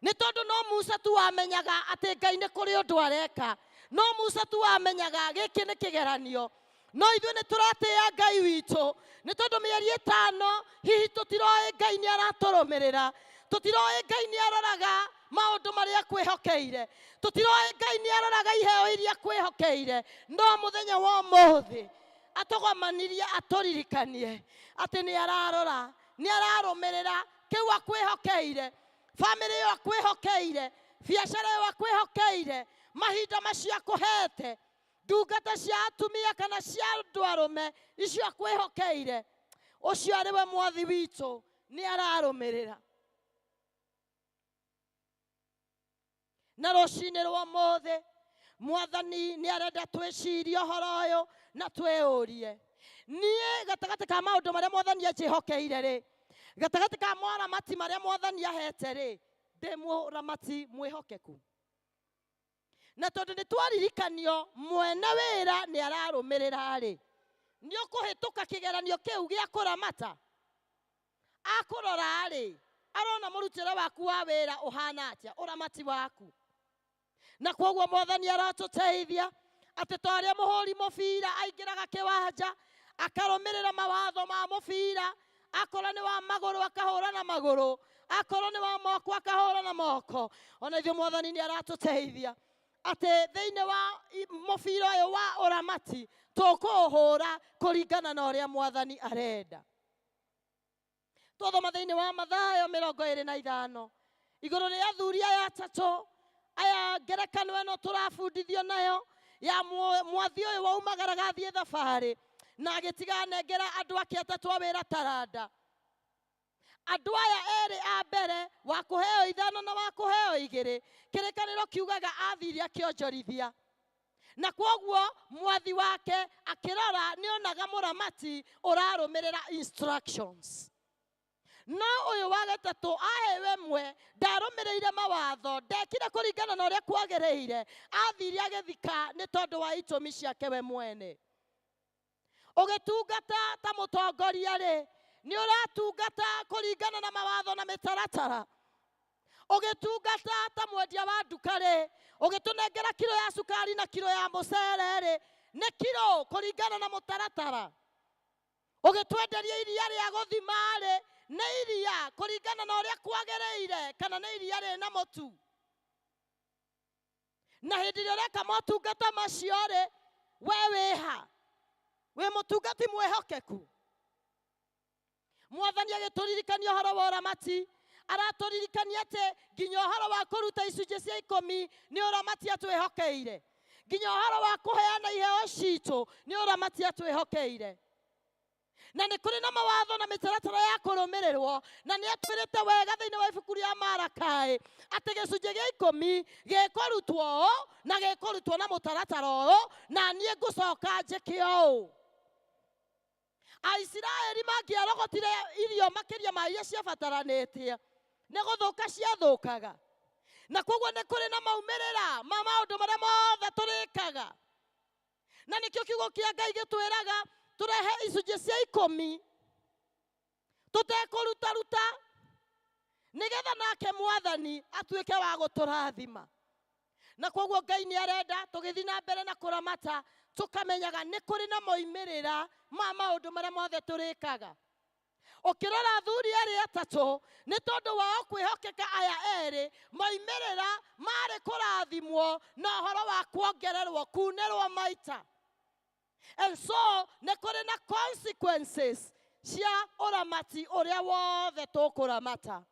nĩ tondũ no Musa tu wamenyaga atĩ Ngai nĩ kũrĩ ũndũ areka, no Musa tu wamenyaga gĩkĩ nĩ kĩgeranio. No ithuĩ nĩ tũratĩĩa Ngai witũ nĩ tondũ mĩeri 5 hihi tũtiroĩ Ngai nĩ aratũrũmĩrĩra, tũtiroĩ Ngai nĩ aroraga maũndũ marĩa akwĩhokeire, tũtiroĩ Ngai nĩ aroraga iheo iria akwĩhokeire. No mũthenya wa ũmũthĩ atũgomanirie atũririkanie atĩ nĩ ararora, nĩ ararũmĩrĩra kĩu akwĩhokeire, bamĩrĩ ĩyo akwĩhokeire, biacara ĩyo akwĩhokeire, mahinda macio akũhete, ndungata cia atumia kana cia andũ arũme icio akwĩhokeire, ũcio arĩ we mwathi witũ nĩ ararũmĩrĩra. Na rũcinĩ rwa ũmũthĩ mwathani nĩ arenda twĩcirie ũhoro ũyũ na twĩyũrie, niĩ gatagatĩ ka maũndũ marĩa mwathani anjĩhokeire rĩ, gatagatĩ ka moramati marĩa mwathani ahete rĩ, ndĩ mũramati mwĩhokeku? Na tondũ nĩ twaririkanio mwene wĩra nĩ ararũmĩrĩra rĩ, nĩ ũkũhĩtũka kĩgeranio kĩu gĩa kũramata? Akũrora rĩ, arona mũrutĩre waku wa wĩra ũhana atĩa, ũramati waku. Na kwoguo mwathani aratũteithia atĩ ta ũrĩa mũhũri mũbira aingĩraga kĩwanja akarũmĩrĩra mawatho ma mũbira, akorwo nĩ wa magũrũ akahũra na magũrũ, akorwo nĩ wa moko akahũra na moko. Ona ithuĩ mwathani nĩ aratũteithia atĩ thĩinĩ wa mũbira ũyũ wa ũramati tũkũũhũra kũringana na ũrĩa mwathani arenda. Twathoma thĩinĩ wa Mathayo 25 igũrũ rĩa athuri aya atatũ aya, ngerekano ĩno tũrabundithio nayo ya mwathi ũyũ waumagaraga athiĩ thabarĩ na agĩtiga anengera andũ ake atatũ a wĩra taranda. Andũ aya erĩ a mbere, wa kũheo 5 na wa kũheo 2, kĩrĩkanĩro kiugaga athire akĩonjorithia, na kwoguo mwathi wake akĩrora nĩonaga mũramati ũrarũmĩrĩra instructions. No ũyũ wa gatatũ ahewe ĩmwe, ndarũmĩrĩire mawatho, ndekire kũringana na ũrĩa kwagĩrĩire, athire agĩthika nĩ tondũ wa itũmi ciake we mwene. Ũgĩtungata ta mũtongoria rĩ, nĩ ũratungata kũringana na mawatho na mĩtaratara. Ũgĩtungata ta mwendia wa nduka rĩ, ũgĩtũnengera kiro ya cukari na kiro ya mũcere rĩ, nĩ kiro kũringana na mũtaratara. Ũgĩtwenderia iria rĩa gũthima rĩ, nĩ iria kũringana na ũrĩa kwagĩrĩire kana nĩ iria rĩna mũtu. Na hĩndĩ ĩrĩa ũreka motungata macio rĩ, we wĩha? Wĩ mũtungati mwĩhokeku? Mwathani agĩtũririkania ũhoro wa ũramati, aratũririkania atĩ nginya ũhoro wa kũruta icunjĩ cia 10 nĩ ũramati atwĩhokeire, nginya ũhoro wa kũheana iheo citũ nĩ ũramati atwĩhokeire. Na nĩ kũrĩ na mawatho na mĩtaratara ya kũrũmĩrĩrwo, na nĩ atwĩrĩte wega thĩinĩ wa ibuku rĩa Marakai atĩ gĩcunjĩ gĩa 10 gĩkũrutwo ũũ na gĩkũrutwo na mũtaratara ũyũ, na niĩ ngũcoka njĩke ũũ. Aisiraeli mangĩarogotire irio makĩria ma iria ciabataranĩtie, nĩ gũthũka ciathũkaga. Na kwoguo nĩ kũrĩ na maumĩrĩra ma maũndũ marĩa mothe tũrĩkaga. Na nĩkĩo kiugo kĩa Ngai gĩtwĩraga tũrehe icunjĩ cia 10 tũtekũrutaruta, nĩgetha nake mwathani atuĩke wa gũtũrathima. Na kwoguo Ngai nĩ arenda tũgĩthiĩ na mbere na kũramata tũkamenyaga nĩ kũrĩ na moimĩrĩra ma maũndũ marĩa mothe tũrĩkaga. Ũkĩrora athuri arĩa atatũ, nĩ tondũ wao kwĩhokeka aya erĩ, moimĩrĩra marĩ kũrathimwo na ũhoro wa kuongererwo, kunĩrwo maita. And so nĩ kũrĩ na consequences cia ũramati ũrĩa wothe tũkũramata.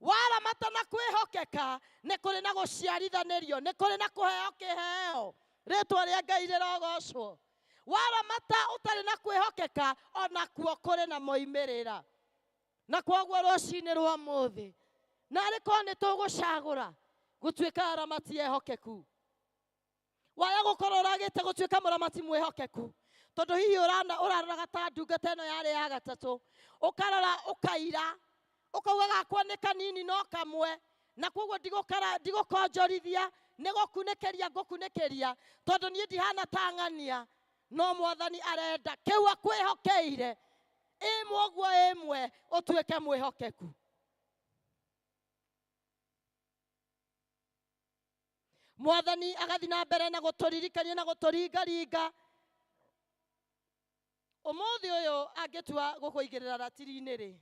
Waramata na kwĩhokeka, nĩ kũrĩ na gũciarithanĩrio, nĩ kũrĩ na kũheo kĩheo. Rĩtwa rĩa Ngai rĩrogocwo. Waramata ũtarĩ na kwĩhokeka, onakuo kũrĩ na moimĩrĩra. Na kwoguo rũcinĩ rwa ũmũthĩ, narĩ korwo nĩ tũgũcagũra gũtuĩka aramati ehokeku, waya gũkorwo ũragĩte gũtuĩka mũramati mwĩhokeku, tondũ hihi ũraroraga ta ndungata ĩno yarĩ ya gatatũ, ũkarora ũkaira, Ũkauga gakwa nĩ kanini no kamwe, na koguo ndigũkonjorithia, nĩ gũkunĩkĩria ngũkunĩkĩria, tondũ niĩ ndihana ta ng'ania. No mwathani arenda kĩu akwĩhokeire, ĩmwe ũguo ĩmwe ũtuĩke mwĩhokeku. Mwathani agathiĩ na mbere na gũtũririkania na gũtũringaringa. Ũmũthĩ ũyũ angĩtua gũkũigĩrĩra ratiri-inĩ rĩ,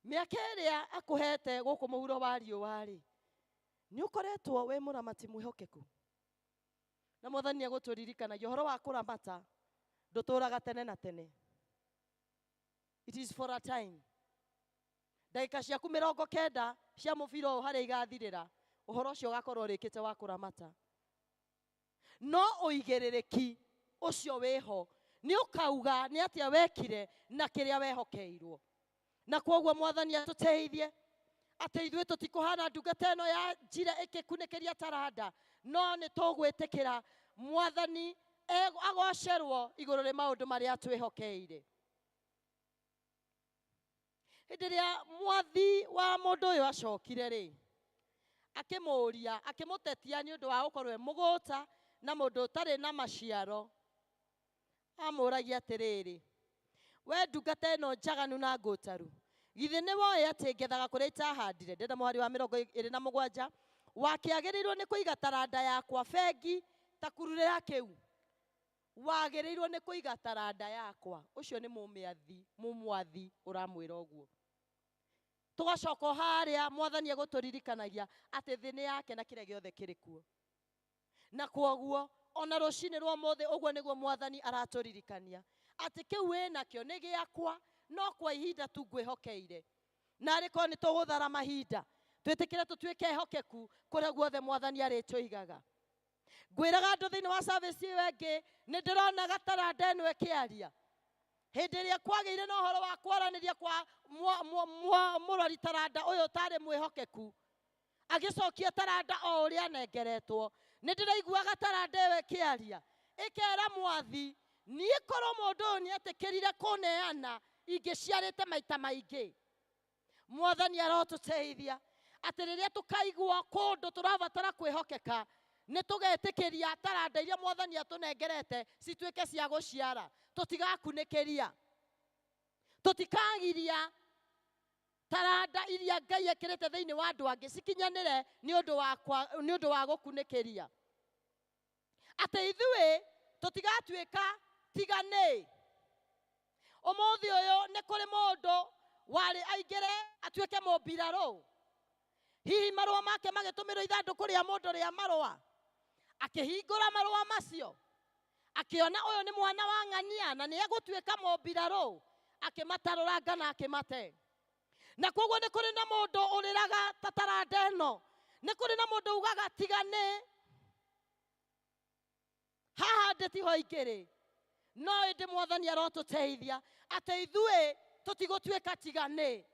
mĩaka ĩrĩa akũhete gũkũ mũhuro wa riũa rĩ, nĩ ũkoretwo wĩ mũramati mwĩhokeku. Na mwathani nĩ egũtũririkanagia ũhoro wa kũramata ndũtũraga tene na tene. It is for a time. Ndagĩka ciaku 90 cia mũbira ũyũ harĩa igathirĩra, ũhoro ũcio ũgakorwo ũrĩkĩte wa kũramata. No ũigĩrĩrĩki ũcio wĩho nĩ ũkauga nĩ atĩa wekire na kĩrĩa wehokeirwo. Na kwoguo mwathani atũteithie atĩ ithuĩ tũtikũhana ndungata ĩno ya njira ĩkĩkunĩkĩria taranda, no nĩ tũgwĩtĩkĩra mwathani agocerwo igũrũ rĩ maũndũ marĩa twĩhokeire. Hĩndĩ ĩrĩa mwathi wa mũndũ ũyũ acokire rĩ, akĩmũũria, akĩmũtetia nĩ ũndũ wa gũkorwo e mũgũta na mũndũ ũtarĩ na maciaro. Amũragia atĩrĩrĩ, we ndungata ĩno njaganu na ngũtaru, githĩ nĩ woĩ atĩ ngethaga kũrĩa itahandire? Ndĩrenda mũhari wa 27, wakĩagĩrĩirwo nĩ kũiga taranda yakwa bengi ta kururĩra kĩu. Wagĩrĩirwo nĩ kũiga taranda yakwa. Ũcio nĩ mũmwathi ũramwĩra ũguo. Tũgacoka o harĩa mwathani egũtũririkanagia atĩ thĩ nĩ yake na kĩrĩa gĩothe kĩrĩ kuo. Na kwoguo ona rũcinĩ rwa ũmũthĩ ũguo nĩguo mwathani aratũririkania atĩ kĩu wĩnakĩo nĩ gĩakwa, no kwa ihinda tu ngwĩhokeire. Na arĩ korwo nĩ tũgũthara mahinda, twĩtĩkĩre tũtuĩke ehokeku kũrĩa guothe mwathani arĩtũigaga. Ngwĩraga andũ thĩinĩ wa service ĩyo ĩngĩ, nĩ ndĩrona gataranda ĩno ĩkĩaria. Hĩndĩ ĩrĩa kwagĩire na ũhoro wa kwaranĩria kwa mũrori taranda ũyũ ũtarĩ mwĩhokeku, agĩcokia taranda o ũrĩa anengeretwo, nĩ ndĩraiguaga taranda ĩyo ĩkĩaria, ĩkera mwathi, niĩ korwo mũndũ ũyũ nĩetĩkĩrire kũneana, ingĩciarĩte maita maingĩ. Mwathani arotũteithia atĩ rĩrĩa tũkaigua kũndũ tũrabatara kwĩhokeka, nĩ tũgetĩkĩria taranda iria mwathani atũnengerete cituĩke cia gũciara. Tũtigakunĩkĩria, tũtikagiria taranda iria Ngai ekĩrĩte thĩinĩ wa andũ angĩ cikinyanĩre nĩ ũndũ wa gũkunĩkĩria. Atĩ ithuĩ tũtigatuĩka tiganĩ. Ũmũthĩ ũyũ nĩ kũrĩ mũndũ warĩ aingĩre atuĩke mũmbirarũ. Hihi marũa make magĩtũmĩrwo ithandũkũ rĩa mũndũ rĩa marũa, akĩhingũra marũa macio, akĩona ũyũ nĩ mwana wa ng'ania na nĩ egũtuĩka mũmbirarũ, akĩmatarũranga na akĩmate. Na koguo nĩ kũrĩ na mũndũ ũrĩraga ta taranda ĩno, nĩ kũrĩ na mũndũ ugaga tiganĩ, haha ndĩ tiho ingĩrĩ. No ĩndĩ mwathani arotũteithia atĩ ithuĩ tũtigũtuĩka tiganĩ.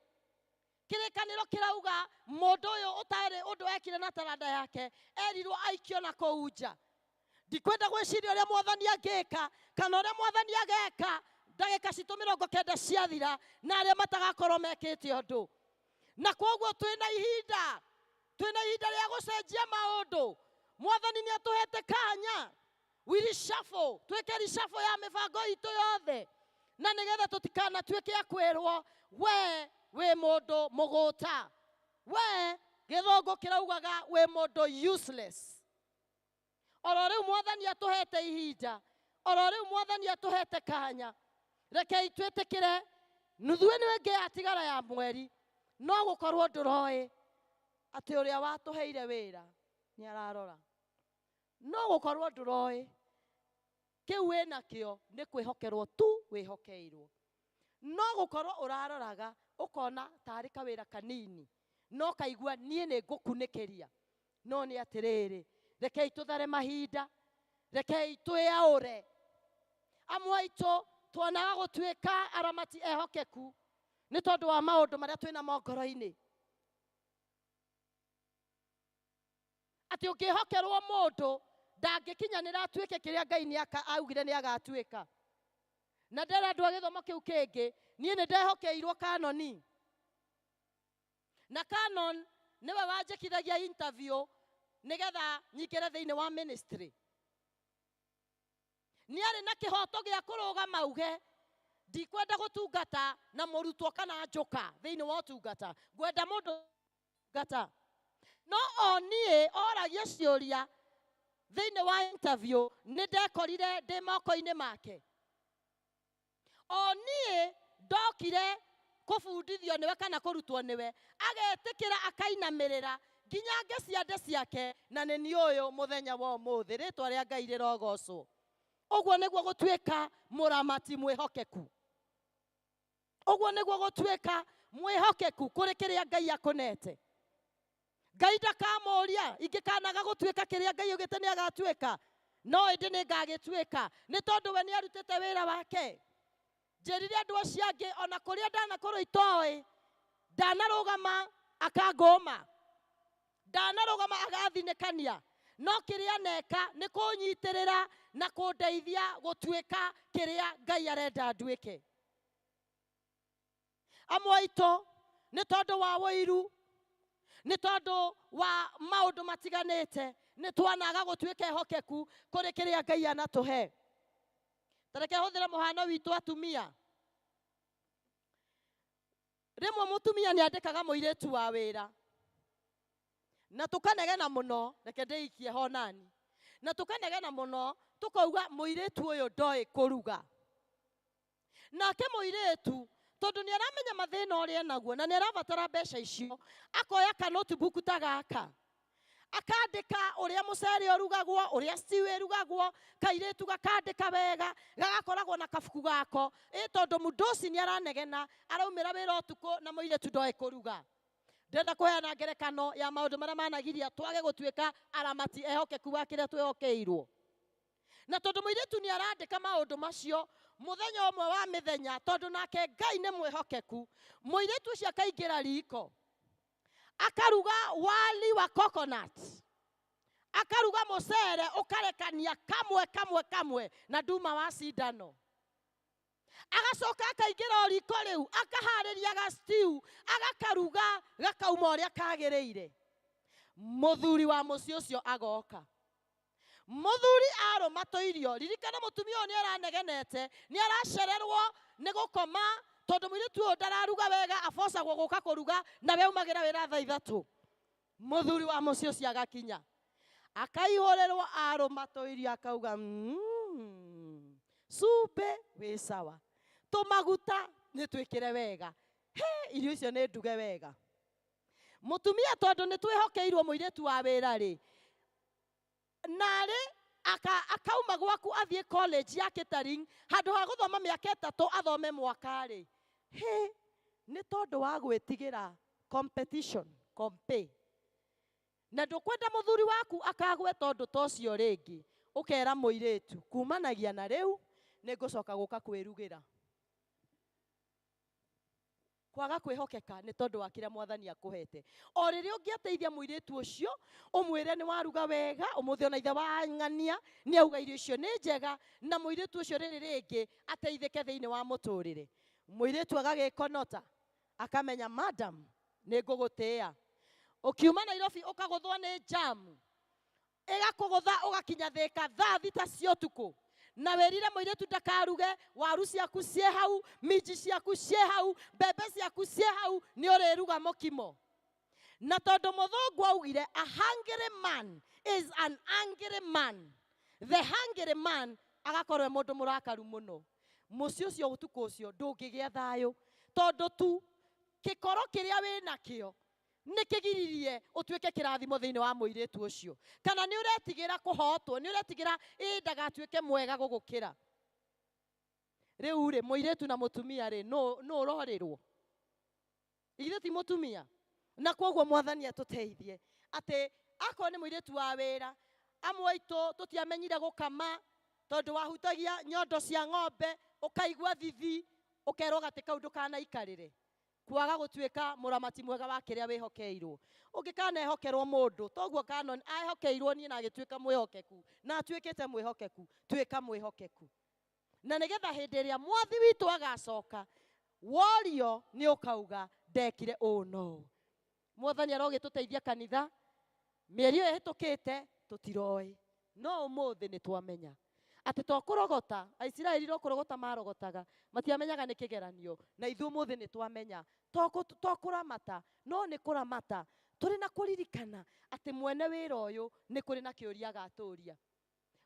Kĩrĩkanĩro kĩrauga mũndũ ũyũ ũtarĩ ũndũ ekire na taranda yake erirwo aikio na kũu nja. Ndikwenda gwĩciria ũrĩa mwathani angĩka kana ũrĩa mwathani ageka ndagĩka citũ 90 ciathira na arĩa matagakorwo mekĩte ũndũ. Na koguo twĩna ihinda, twĩna ihinda rĩa gũcenjia maũndũ. Mwathani nĩ atũhete kanya. We reshuffle, twĩke reshuffle ya mĩbango itũ yothe, na nĩgetha tũtikanatuĩke a kwĩrwo we wĩ mũndũ mũgũta, we gĩthũngũ kĩraugaga wĩ mũndũ useless. Oro rĩu mwathani atũhete ihinda, oro rĩu mwathani atũhete kanya, rekei twĩtĩkĩre nuthu ĩno ĩngĩ yatigara ya mweri, no gũkorwo ndũroĩ atĩ ũrĩa watũheire wĩra nĩ ararora. No gũkorwo ndũroĩ kĩu wĩnakĩo nĩ kwĩhokerwo tu wĩhokeirwo. No gũkorwo ũraroraga ũkona tarĩ kawĩra kanini, no kaigua niĩ nĩ ngũkunĩkĩria. No nĩ atĩrĩrĩ, rekei tũthare mahinda, rekei twĩaũre. Amwe aitũ tuonaga gũtuĩka aramati ehokeku nĩ tondũ wa maũndũ marĩa twĩnamo ngoro-inĩ. Atĩ ũngĩhokerwo mũndũ ndangĩkinyanĩra atuĩke kĩrĩa Ngai augire nĩ agatuĩka. Na ndera andũ a gĩthomo kĩu kĩngĩ, Niĩ nĩ ndehokeirwo Canon. Na Canon nĩwe wanjĩkithagia interview nĩgetha nyingĩre thĩinĩ wa ministry. Nĩ arĩ na kĩhoto gĩa kũrũgama auge ndikwenda gũtungata na mũrutwo kana njuka thĩinĩ wa ũtungata, ngwenda mũndũ tungata. No o niĩ oragia ciũria thĩinĩ wa interview nĩ ndekorire ndĩ moko-inĩ make. O niĩ ndokire kũbundithio nĩwe kana kũrutwo nĩwe, agetĩkĩra akainamĩrĩra nginya ngĩciande ciake, na nĩ niĩ ũyũ mũthenya wa ũmũthĩ. Rĩtwa rĩa Ngai rĩrogocwo. Ũguo nĩguo gũtuĩka mũramati mwĩhokeku. Ũguo nĩguo gũtuĩka mwĩhokeku kũrĩ kĩrĩa Ngai akũnete. Ngai ndakamũria ingĩkanaga gũtuĩka kĩrĩa Ngai augĩte nĩ agatuĩka, no ĩndĩ nĩ ngagĩtuĩka, nĩ tondũ we nĩ arutĩte wĩra wake. Njĩrire andũ acio angĩ ona kũrĩa ndanakorwo itoĩ, ndanarũgama akangũma, ndanarũgama agathinĩkania, no kĩrĩa neka nĩ kũnyitĩrĩra na kũndeithia gũtuĩka kĩrĩa Ngai arenda nduĩke. Amwe aitũ nĩ tondũ wa ũiru, nĩ tondũ wa maũndũ matiganĩte, nĩ twanaga gũtuĩka ehokeku kũrĩ kĩrĩa Ngai anatũhe. Ta reke hũthĩre mũhano witũ atumia. Rĩmwe mũtumia nĩ andĩkaga mũirĩtu wa wĩra, na tũkanegena mũno, reke ndĩikie ho nani, na tũkanegena mũno tũkauga mũirĩtu ũyũ ndoĩ kũruga. Nake mũirĩtu tondũ nĩ aramenya mathĩna ũrĩa enaguo na nĩ arabatara mbeca icio, akoya ka notebook ta gaka, akandĩka ũrĩa mũcere ũrugagwo, ũrĩa stew ĩrugagwo, kairĩtu gakandĩka wega, gagakoragwo na kabuku gako. Ĩ tondũ mũndũ nĩ aranegena, araumĩra wĩra ũtukũ na mũirĩtu ndoĩ kũruga. Ndĩrenda kũheana ngerekano ya maũndũ marĩa managiria twage gũtuĩka aramati ehokeku wa kĩrĩa twĩhokeirwo. Na tondũ mũirĩtu nĩ arandĩka maũndũ macio mũthenya ũmwe wa mĩthenya, tondũ nake Ngai nĩ mwĩhokeku, mũirĩtu ũcio akaingĩra riko, akaruga wali wa coconut, akaruga mũcere ũkarekania kamwe kamwe kamwe na nduma wa cindano, agacoka akaingĩra o riko rĩu akaharĩria ga stew, agakaruga gakauma ũrĩa kagĩrĩire. Mũthuri wa mũciĩ ũcio agoka. Mũthuri arũma tũirio, ririkana mũtumia ũyũ nĩ aranegenete, nĩ aracererwo nĩ gũkoma tondũ mũirĩtu ũyũ ndararuga wega, abocagwo gũka kũruga na we aumagĩra wĩra thaa ithatũ. Mũthuri wa mũciĩ ũcio agakinya, akaihũrĩrwo arũma tũirio, akauga cumbĩ wĩ sawa, tũmaguta nĩ twĩkĩre wega, he irio icio nĩ nduge wega. Mũtumia tondũ nĩ twĩhokeirwo mũirĩtu wa wĩra rĩ, narĩ akauma gwaku athiĩ college ya catering, handũ ha gũthoma mĩaka ĩtatũ athome mwaka rĩ, he nĩ tondũ wa gwĩtigĩra competition, compare, na ndũkwenda mũthuri waku akagwe tondũ ta ũcio rĩngĩ, ũkera mũirĩtu kumanagia na rĩu nĩ ngũcoka gũka kwĩrugĩra. Kwaga kwĩhokeka nĩ tondũ wa kĩrĩa mwathani akũhete. O rĩrĩa ũngĩateithia mũirĩtu ũcio, ũmwĩre nĩ waruga wega, ũmũthĩ ona ithe wa ng'ania nĩ auga irio icio nĩ njega, na mũirĩtu ũcio rĩrĩ rĩngĩ ateithĩke thĩinĩ wa mũtũrĩre. Mũirĩtu agagĩkonota, akamenya madam nĩ ngũgũtĩĩa. Ũkiuma Nairobi ũkagũthwo nĩ jam, ĩgakũgũtha ũgakinya Thĩka thaa thita cia ũtukũ, na wĩrire mũirĩtu ndakaruge, waru ciaku ciĩ hau, minji ciaku ciĩ hau, mbembe ciaku ciĩ hau, nĩ ũrĩruga mũkimo. Na tondũ mũthũngũ augire a hungry man is an angry man, the hungry man agakorwo e mũndũ mũrakaru mũno. Mũciĩ ũcio ũtukũ ũcio ndũngĩgĩa thayũ, tondũ tu gĩkoro kĩrĩa wĩnakĩo nĩ kĩgiririe ũtuĩke kĩrathimo thĩinĩ wa mũirĩtu ũcio. Kana nĩ ũretigĩra kũhotwo, nĩ ũretigĩra ĩ ndagatuĩke mwega gũgũkĩra. Rĩu rĩ, mũirĩtu na mũtumia rĩ, nũ ũrorĩrwo? Ithuĩ ti mũtumia. Na koguo mwathani atũteithie atĩ akorwo nĩ mũirĩtu wa wĩra, amwe aitũ tũtiamenyire gũkama tondũ wahutagia nyondo cia ng'ombe ũkaigua thithi, ũkerwo gatĩ kau ndũkanaikarĩre. Kwaga gũtuĩka mũramati mwega wa kĩrĩa wĩhokeirwo. Ũngĩkanehokerwo mũndũ, toguo Canon ahehokeirwo niĩ na agĩtuĩka mwĩhokeku, na atuĩkĩte mwĩhokeku, tuĩka mwĩhokeku. Na nĩgetha hĩndĩ ĩrĩa mwathi witũ agacoka, Worio nĩ ũkauga ndekire ũũ no. Mwathani arogĩtũteithia kanitha, mĩeri ĩyo ĩhĩtũkĩte tũtiroĩ, no ũmũthĩ nĩ twamenya atĩ to kũrogota Aisiraeli no kũrogota marogotaga, matiamenyaga nĩ kĩgeranio, na ithuĩ ũmũthĩ nĩ twamenya to kũramata, no nĩ kũramata tũrĩ na kũririkana atĩ mwene wĩra ũyũ nĩ kũrĩ na kĩũria agatũria.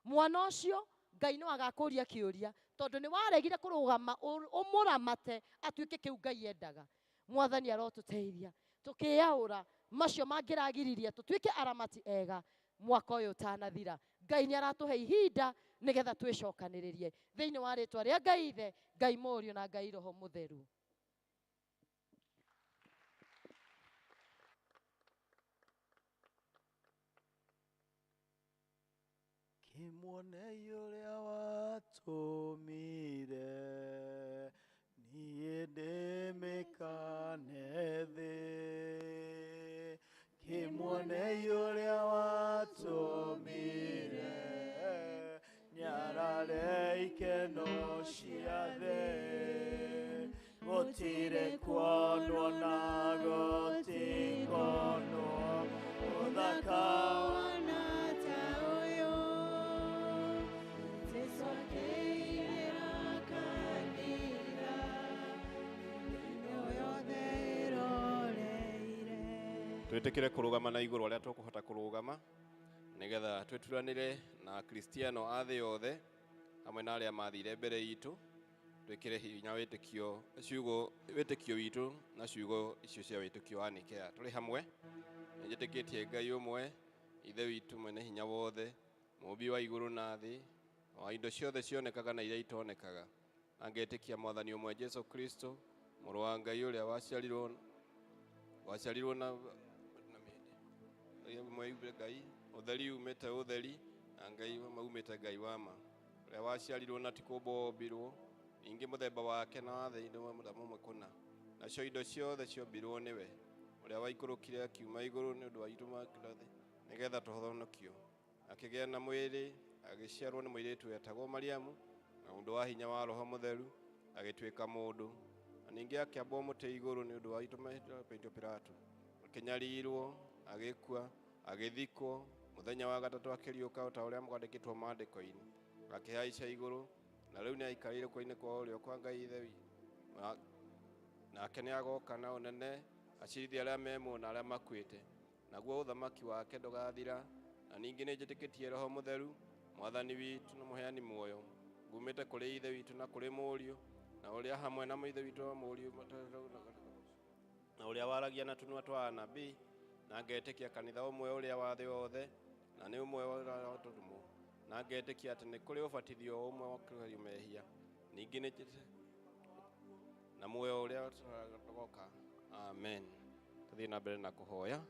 Mwana ũcio Ngai no agakũria kĩũria tondũ nĩ waregire kũrũgama ũmũramate atuĩke kĩu Ngai endaga. Mwathani arotũteithia tũkĩyaũra macio mangĩragiriria tũtuĩke aramati ega mwaka ũyũ ũtanathira. Ngai nĩ aratũhe ihinda nĩgetha twĩcokanĩrĩrie thĩinĩ wa rĩtwa rĩa Ngai Ithe, Ngai Mũriũ na Ngai Roho Mũtheru. Kĩmuonei ũrĩa watũmire niĩ ndĩmĩkane thĩ. Kĩmuonei ũrĩa watũmire nyarare ikeno cia thĩ. Gũtirĩ kuonwo na gũtikonwo ũthaka Twĩtĩkĩre kũrũgama na igũrũ arĩa tũkũhota kũrũgama nĩgetha twĩturanĩre na Akristiano a thĩ yothe hamwe na arĩa mathire mbere itũ, twĩkĩre hinya wĩtĩkio ciugo wĩtĩkio witũ na ciugo icio cia wĩtĩkio wa Nikea. Tũrĩ hamwe nĩnjĩtĩkĩtie Ngai ũmwe, Ithe witũ mwene hinya wothe, mũũmbi wa igũrũ na thĩ, wa indo ciothe cionekaga na iria itonekaga, na ngetĩkia Mwathani ũmwe Jesũ Kristo, mũrũ wa Ngai ũrĩa waciarirwo na mĩhĩndĩ Ngai ũtheri umĩte ũtheri na Ngai maumĩte Ngai wa ma, ũrĩa waciarirwo na ti kũũmbwo ombirwo, ningĩ mũthemba wake na wa thĩ nĩ mũthemba ũmwe kũna, nacio indo ciothe ciombirwo nĩwe, ũrĩa waikũrũkire akiuma igũrũ nĩ ũndũ wa itũ thĩ nĩgetha tũhonokio, akĩgĩa na mwĩrĩ, agĩciarwo nĩ mũirĩtu wetagwo Mariamu, na ũndũ wa hinya wa Roho Mũtheru agĩtuĩka mũndũ, na ningĩ akĩambwo mũtĩ igũrũ nĩ ũndũ wa itũ Pontio Pilato, akĩnyarirwo, agĩkua, agĩthikwo, mũthenya wa gatatũ akĩriũka ta ũrĩa kwandĩkĩtwo maandĩko-inĩ, akĩhaica igũrũ, na rĩu nĩ aikarĩire guoko-inĩ kwa ũrĩo kwa Ngai Ithe witũ, nake nĩ agoka na ũnene acirithie arĩa me muoyo na arĩa makuĩte, naguo ũthamaki wake ndũgathira. Na ningĩ nĩ njĩtĩkĩtie Roho Mũtheru, Mwathani witũ na mũheani muoyo, ngumĩte kũrĩ Ithe witũ na kũrĩ Mũriũ, na ũrĩa hamwe na Ithe witũ na Mũriũ na ũrĩa waragia na tũnua twa anabii, na ngetĩkia kanitha ũmwe ũrĩa wa thĩ yothe, na nĩ ũmwe wa atũmwo, na ngetĩkia atĩ nĩ kũrĩ ũbatithio ũmwe wa kweherio mehia, ningĩ nĩ na muoyo ũrĩa ũgoka. Amen. Tũthiĩ na mbere na kũhoya.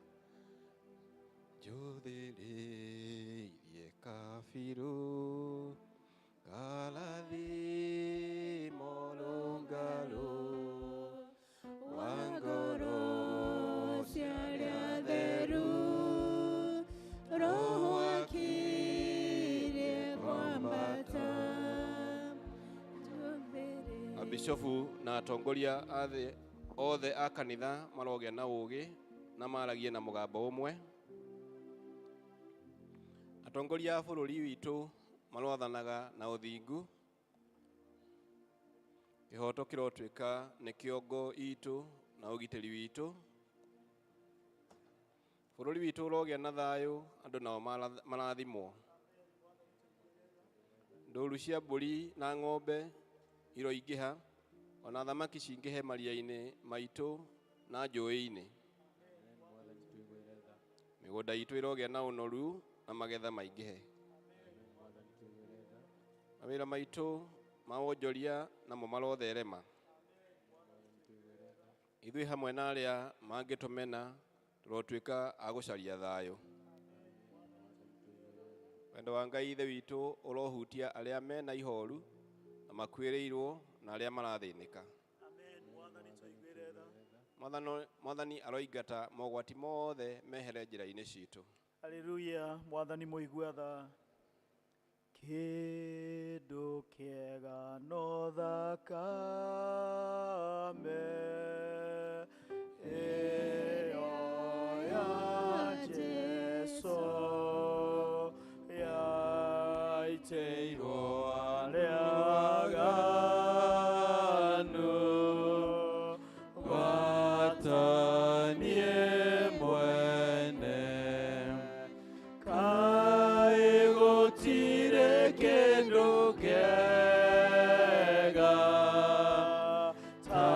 Njũthĩrĩirie kabiru karathimo rũngarũ wa ngoro cia arĩa atheru, Roho akirie kwambata. Abishofu na atongoria a thĩ othe a kanitha marogĩa na ũũgĩ na maragie na mũgambo ũmwe. Atongoria a bũrũri witũ marwathanaga na ũthingu. Kĩhoto kĩrotuĩka nĩ kĩongo itũ na ũgitĩri witũ. Bũrũri witũ ũrogĩa na thayũ, andũ nao marathimwo. Ndũru cia mbũri na ng'ombe iroingĩha, ona thamaki cingĩhe maria-inĩ maitũ na njũĩ-inĩ. Mĩgũnda itũ ĩrogĩa na ũnoru na magetha maingĩhe. Mawĩra maitũ ma wonjoria namo marotherema. Ithuĩ hamwe na arĩa mangĩtũmena tũrotuĩka a gũcaria thayũ. Wendo wa Ngai Ithe witũ ũrohutia arĩa mena ihoru na makuĩrĩirwo na arĩa marathĩnĩka. Mwathani aroingata mogwati mothe mehere njĩra-inĩ citũ. Haleluya. Mwathani mũigua tha. Kĩndũ kĩega no thakame ĩyo ya Jesũ yaitĩirwo arĩa aganu Gwata niĩ mwene kaĩ gũtirĩ kĩndũ kĩega ta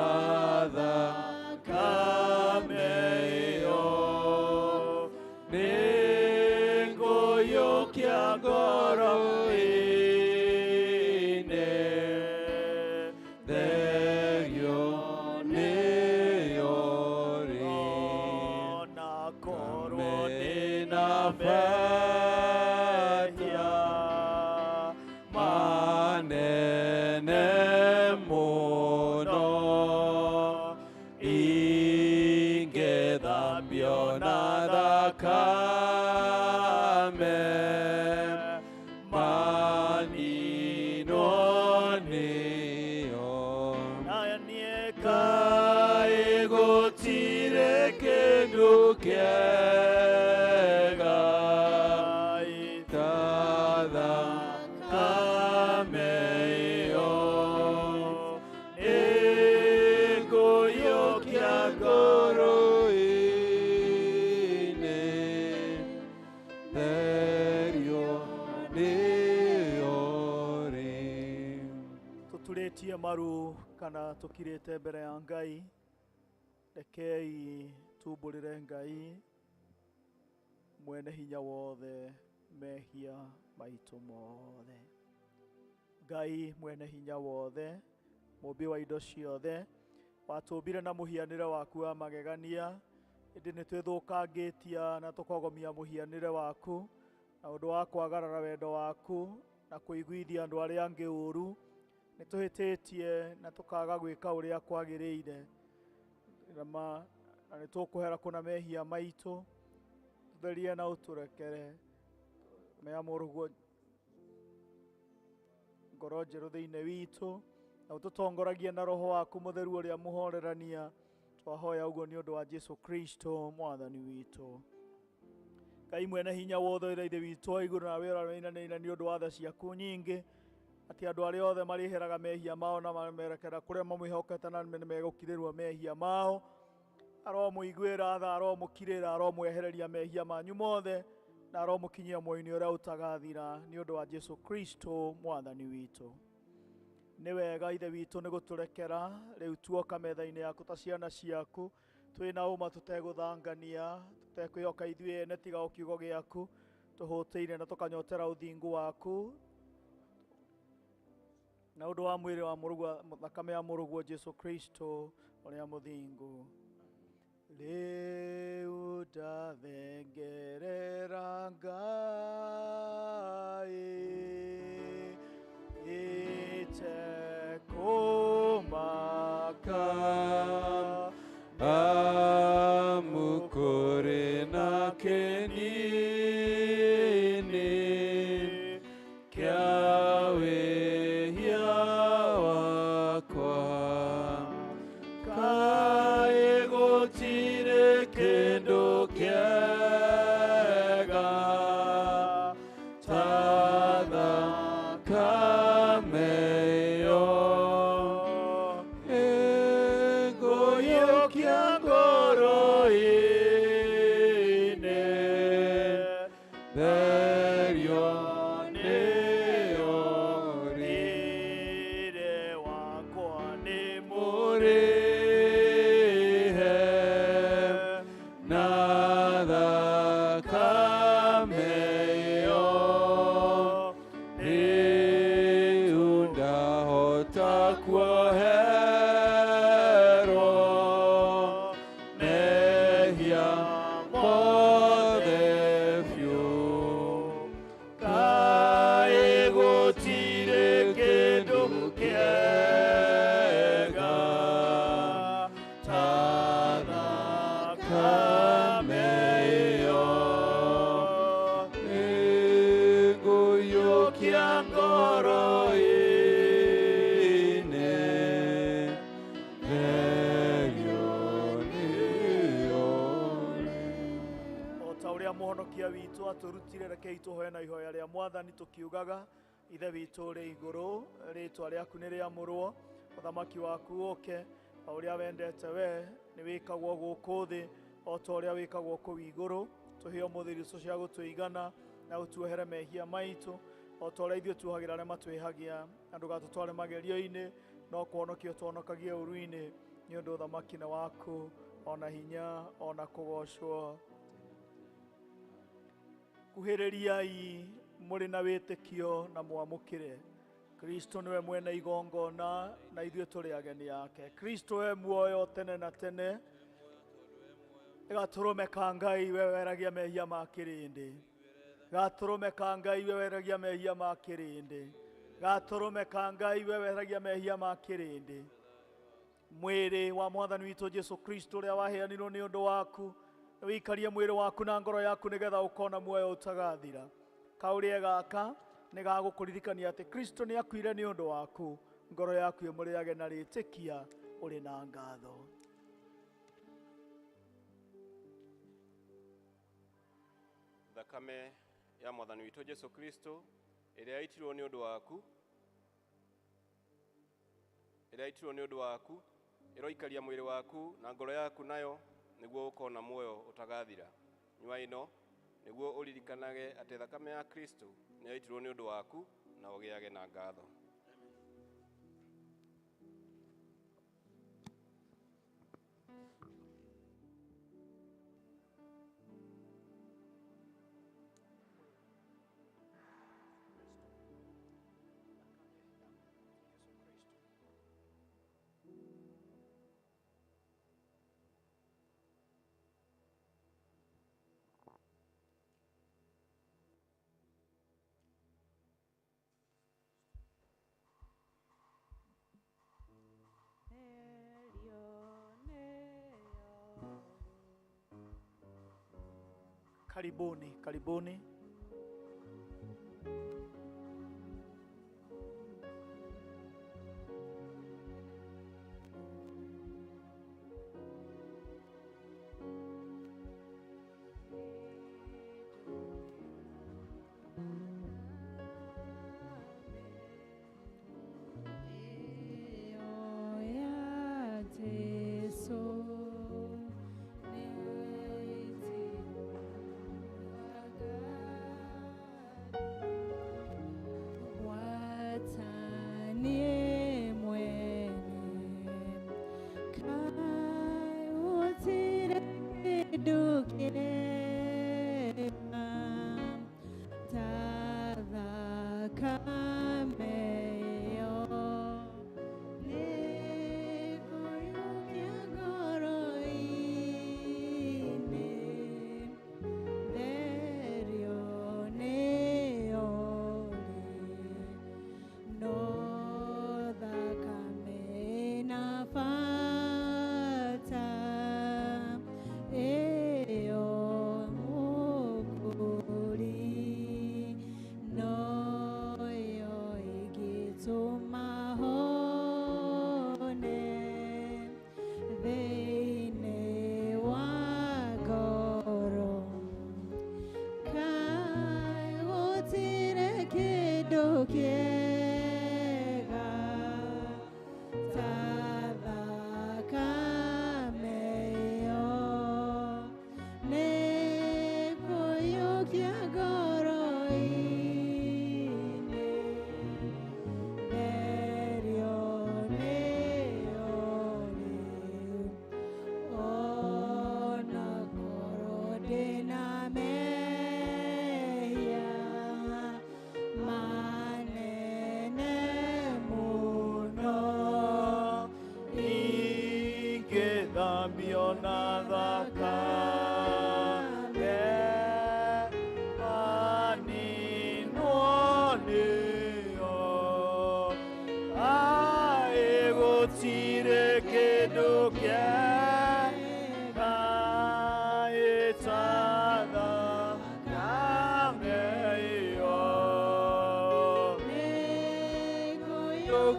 thakame ĩyo nĩngũiyũkia ngoro-inĩ therio nĩyo rĩ ona korwo ndĩna ndĩna bata mehia manene mũno ingĩthambio na thakame maninwo nĩyo na niĩ kaĩ gũtirĩ kĩndũ kĩega kaĩ ta thakame ĩyo nĩngũiyũkia ngoro-inĩ therio nĩyo rĩ. Tũturĩtie maru kana tũkirĩte mbere ya Ngai, rekei tumbũrĩre Ngai mwene hinya wothe mehia maitũ mothe. Ngai mwene hinya wothe, mũmbi wa indo ciothe, watũmbire na mũhianĩre waku wa magegania, ĩndĩ nĩ twĩthũkangĩtia na tũkogomia mũhianĩre waku na ũndũ wa kwagarara wendo waku na kũiguithia andũ arĩa angĩ ũru. Nĩ tũhĩtĩtie na tũkaga gwĩka ũrĩa kwagĩrĩire na nĩ tũkũhera kũna mehia maitũ, tũtherie na ũtũrekere mea mũrũguo ngoro njerũ thĩinĩ witũ na ũtũtongoragie na roho waku mũtheru ũrĩa mũhorerania. Twahoya ũguo nĩ ũndũ wa Jesu Kristo mwathani witũ. Ngai mwene hinya wothe ũrĩa ithe witũ wa igũrũ na wĩra wĩinanĩire nĩ ũndũ wa tha ciaku nyingĩ, atĩ andũ arĩa othe marĩheraga mehia mao na mamerekera kũrĩa mamwĩhokete na nĩ megũkirĩrwo mehia mao, aromũiguĩra tha, aromũkirĩra, aromwehereria mehia manyu mothe na aromũkinyia muoyo-inĩ ũrĩa ũtagathira nĩ ũndũ wa Jesu Kristo mwathani witũ. Nĩ wega ithe witũ nĩ gũtũrekera rĩu tuoka metha-inĩ yaku ta ciana ciaku twĩna ũma, tũtegũthangania, tũtekwĩhoka ithuĩ ene tiga o kiugo gĩaku, tũhũtĩire na tũkanyotera ũthingu waku na ũndũ wa mwĩrĩ wa mũrũguo, thakame ya mũrũguo Jesu Kristo ũrĩa mũthingu. Rĩu ndathengerera Ngai itekũmaka, amukore na kenini kĩa wĩhia wakwa kaĩ gũtirĩ kĩndũ kĩega ta thakame ĩyo ĩngũiyũkia ngoro-inĩ therio nĩyo rĩ. Rire wakwa nĩ Mũrĩhe na thakame ĩyo rĩu ndahota kuoherwo mehia mothe biũ kaĩ gũtirĩ kĩndũ kĩega ta thakame ĩyo. ngoro-inĩ therio nĩyo. O ta ũrĩa mũhonokia witũ atũrutire, rekei tũhoe na ihoya rĩa Mwathani tũkiugaga: Ithe witũ ũrĩ igũrũ, rĩtwa rĩaku nĩ rĩamũrwo, ũthamaki waku ũke, o ũrĩa wendete we nĩ wĩkagwo gũkũ thĩ o ta ũrĩa wĩkagwo kũu igũrũ. Tũhe ũmũthĩ irio cia gũtũigana, na ũtuohere mehia maitũ o ta ũrĩa ithuĩ tuohagĩra arĩa matwĩhagia, na ndũgatũtware magerio-inĩ, no kũhonokia ũtũhonokagie ũũru-inĩ, nĩ ũndũ ũthamaki nĩ waku, ona hinya, ona kũgocwo. Kuhĩrĩriai mũrĩ na wĩtĩkio na mwamũkĩre. Kristo nĩwe mwene igongona na ithuĩ tũrĩ ageni ake. Kristo we muoyo tene na tene. Gatũrũme ka Ngai we weragia mehia ma kĩrĩndĩ. Gatũrũme ka Ngai we weragia mehia ma kĩrĩndĩ. Gatũrũme ka Ngai we weragia mehia ma kĩrĩndĩ. Mwĩrĩ wa Mwathani witũ Jesu Kristo ũrĩa waheanirwo nĩ ũndũ waku, wĩikarie mwĩrĩ waku na ngoro yaku nĩgetha ũkona muoyo ũtagathira. Kaũrĩe gaka nĩ gagũkũririkania atĩ Kristo nĩ akuire nĩ ũndũ waku. Ngoro yaku ĩmũrĩage na rĩtĩkia ũrĩ na ngatho. Thakame ya Mwathani witũ Jesu Kristo ĩrĩa yaitirwo nĩ ũndũ waku, ĩrĩa yaitirwo nĩ ũndũ waku, ĩroikaria mwĩrĩ waku na ngoro yaku nayo nĩguo ũkona muoyo ũtagathira. Nyua ĩno nĩguo ũririkanage atĩ thakame ya Kristo nĩ yaitirwo nĩ ũndũ waku na ũgĩage na ngatho. Karibuni, karibuni.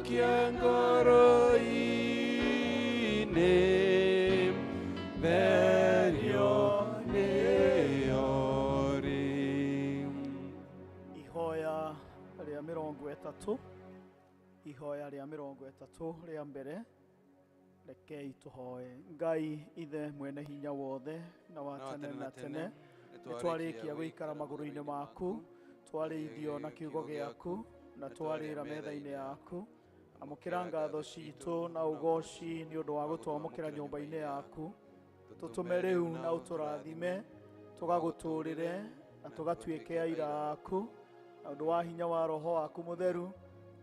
Ũcokie ngoro-inĩ, therio nĩyo rĩ. Ihoya rĩa 30, ihoya rĩa 30 rĩa mbere. Rekei tũhoe. Ngai Ithe mwene hinya wothe na wa tene na tene, nĩ twarĩkia gũikara magũrũ-inĩ maku, twarĩithio na kiugo gĩaku, na twarĩra metha-inĩ yaku. Amũkĩra ngatho citũ na ũgoci nĩ ũndũ wa gũtwamũkĩra nyũmba-inĩ yaku. Tũtũme rĩu na ũtũrathime, tũgagũtũũrĩre na tũgatuĩke aira aku na ũndũ wa hinya wa Roho waku Mũtheru,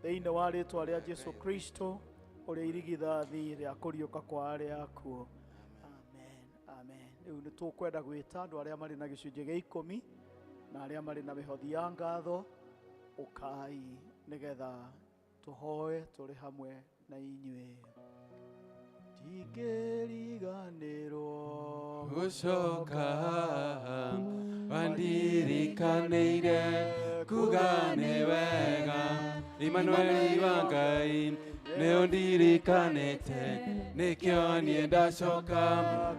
thĩinĩ wa rĩtwa rĩa Jesu Kristo, ũrĩa irigithathi rĩa kũriũka kwa arĩa akuũ. Amen, amen. Rĩu nĩ tũkwenda gwĩta andũ arĩa marĩ na gĩcunjĩ gĩa 10 na arĩa marĩ na mĩhothi ya ngatho, ũkai nĩgetha tũhoe tũrĩ hamwe na inyuĩ. Ndingĩriganĩrwo gũcoka wandirikanĩire kuga nĩ wega. Imanueli wa Ngai, nĩ ũndirikanĩte, nĩkĩo niĩ ndacoka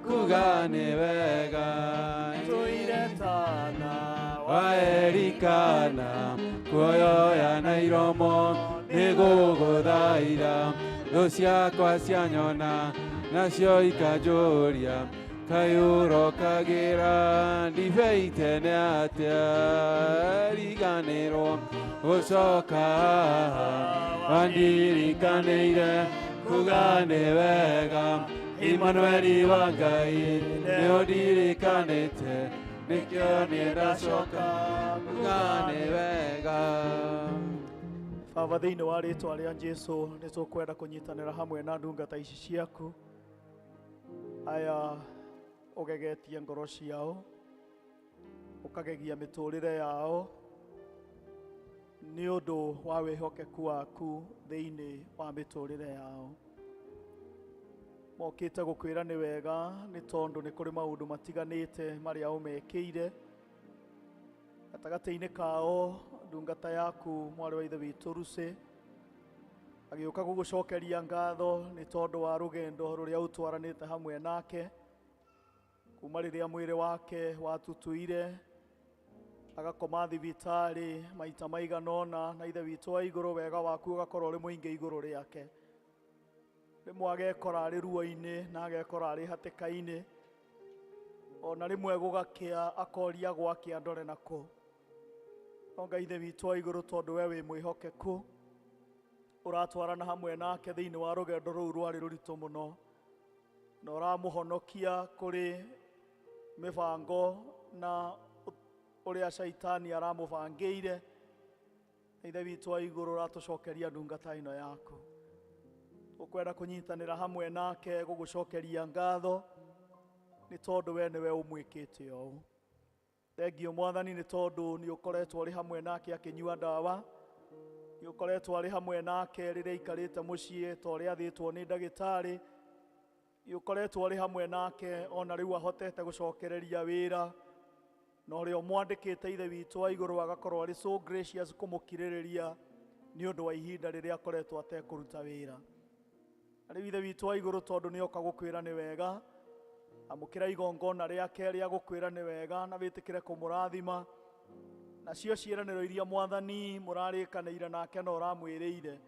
kuga nĩ wega. Tũire tana Waerikana kuoyoya na iromo nĩ gũgũthaira, thũ ciakwa cianyona nacio ikanjũria, kaĩ ũrokagĩra ndibei tene atĩa? Riganĩrwo gũcoka wandirikanĩire kuga nĩ wega. Imanueli wa Ngai, nĩ ũndirikanĩte, nĩkĩo niĩ ndacoka kuga nĩ wega. Baba, thĩinĩ wa rĩtwa rĩa Jesu, nĩ tũkwenda kũnyitanĩra hamwe na ndungata ici ciaku, aya ũgegetie ngoro ciao, ũkagegia mĩtũrĩre yao nĩ ũndũ wa wĩhokeku waku thĩinĩ wa mĩtũrĩre yao. Mokĩte gũkwĩra nĩ wega nĩ tondũ nĩ kũrĩ maũndũ matiganĩte marĩa ũmekĩire. Gatagatĩ-inĩ kao, ndungata yaku mwarĩ wa ithe witũ Rucy agĩũka gũgũcokeria ngatho nĩ tondũ wa rũgendo rũrĩa ũtwaranĩte hamwe nake kuma rĩrĩa mwĩrĩ wake watutuire, agakoma thibitarĩ maita maigana ũna, na Ithe witũ wa igũrũ, wega waku ũgakorwo ũrĩ mũingĩ igũrũ rĩake. Rĩmwe agekora arĩ ruo-inĩ na agekora arĩ hatĩka-inĩ, ona rĩmwe gũgakĩa akoria gwakĩa ndore nakũ. No Ngai Ithe witũ wa igũrũ, tondũ we wĩ mwĩhokeku, ũratwarana hamwe nake thĩinĩ wa rũgendo rũu rwarĩ rũritũ mũno, na ũramũhonokia kũrĩ mĩbango na ũrĩa caitani aramũbangĩire. Ithe witũ wa igũrũ, ũratũcokeria ndungata ĩno yaku, tũkwenda kũnyitanĩra hamwe nake gũgũcokeria ngatho nĩ tondũ we nĩwe ũmwĩkĩte ũũ. Thengio Mwathani nĩ tondũ nĩ ũkoretwo ũrĩ hamwe nake akĩnyua ndawa, nĩ ũkoretwo arĩ hamwe nake rĩrĩa aikarĩte mũciĩ ta ũrĩa athĩtwo nĩ ndagĩtarĩ, nĩ ũkoretwo ũrĩ hamwe nake ona rĩu ahotete gũcokereria wĩra, na ũrĩa ũmwandĩkĩte, Ithe witũ wa igũrũ, agakorwo arĩ so gracious kũmũkirĩrĩria nĩ ũndũ wa ihinda rĩrĩa akoretwo atekũruta wĩra. Na rĩu, Ithe witũ wa igũrũ, tondũ nĩ oka gũkwĩra nĩ wega, amũkĩra igongona rĩake rĩa gũkwĩra nĩ wega na wĩtĩkĩre kũmũrathima nacio ciĩranĩro iria Mwathani mũrarĩkanĩire nake na ũramwĩrĩire,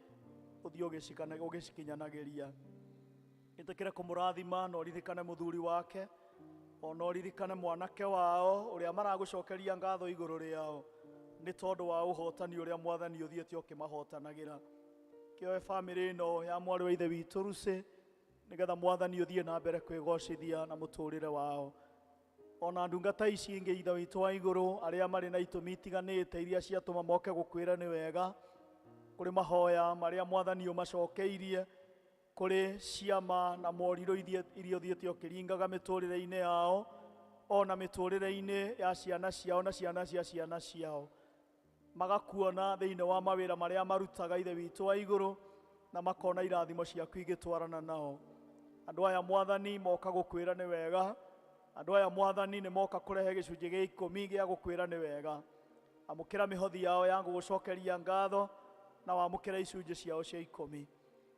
ũthiĩ ũgĩcikinyanagĩria. Ĩtĩkĩre kũmũrathima na ũririkane mũthuri wake, ona ũririkane mwanake wao ũrĩa maragũcokeria ngatho igũrũ rĩao nĩ tondũ wa ũhotani ũrĩa Mwathani ũthiĩte ũkĩmahotanagĩra. Kĩoe bamĩrĩ ĩno ya mwarĩ wa ithe witũ Rucy, nĩgetha Mwathani ũthiĩ na mbere kwĩgocithia na mũtũrĩre wao. Ona ndungata ici ingĩ, Ithe witũ wa igũrũ, arĩa marĩ na itũmi itiganĩte iria ciatũma moke gũkwĩra nĩ wega, kũrĩ mahoya marĩa Mwathani ũmacokeirie, kũrĩ ciama na morirũ iria ũthiĩte ũkĩringaga mĩtũrĩre-inĩ yao, ona mĩtũrĩre-inĩ ya ciana ciao na ciana cia ciana ciao, magakuona thĩinĩ wa mawĩra marĩa marutaga, Ithe witũ wa igũrũ, na makona irathimo ciaku igĩtwarana nao. Andũ aya, Mwathani, moka gũkwĩra nĩ wega. Andũ aya, Mwathani, nĩ moka kũrehe gĩcunjĩ gĩa 10 gĩa gũkwĩra nĩ wega. Amũkĩra mĩhothi yao ya gũgũcokeria ngatho. na wamũkĩre icunjĩ ciao cia 10.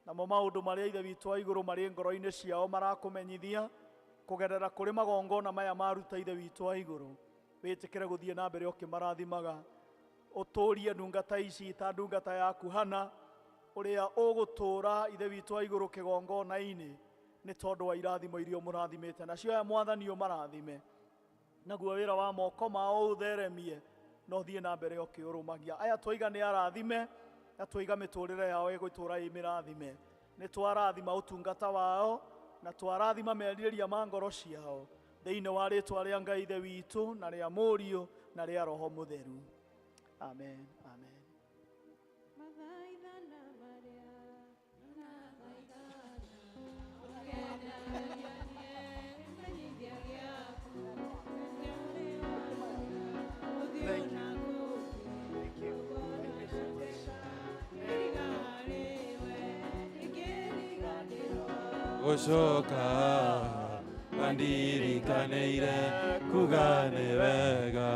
Namo maũndũ marĩa Ithe witũ wa igũrũ marĩ ngoro-inĩ ciao marakũmenyithia kũgerera kũrĩ magongona maya maruta Ithe witũ wa igũrũ, wĩtĩkĩre gũthiĩ na mbere ũkĩmarathimaga. Ũtũrie ndungata ici ta ndungata yaku Hana, ũrĩa ũgũtũũra Ithe witũ wa igũrũ kĩgongona-inĩ nĩ tondũ wa irathimo iria ũmũrathimĩte nacio. Aya Mwathani ũmarathime, naguo wĩra wa moko mao ũtheremie na ũthiĩ na mbere ũkĩũrũmagia. Aya twaiga nĩ arathime, na twaiga mĩtũrĩre yao ĩgũtũũra ĩ mĩrathime. Nĩ twarathima ũtungata wao na twarathima merirĩria ma ngoro ciao thĩinĩ wa rĩtwa rĩa Ngai Ithe witũ na rĩa Mũriũ na rĩa Roho Mũtheru. Amen, amen. Thank you. Thank you. Thank you so much. Gũcoka andirikanĩire kuga nĩ wega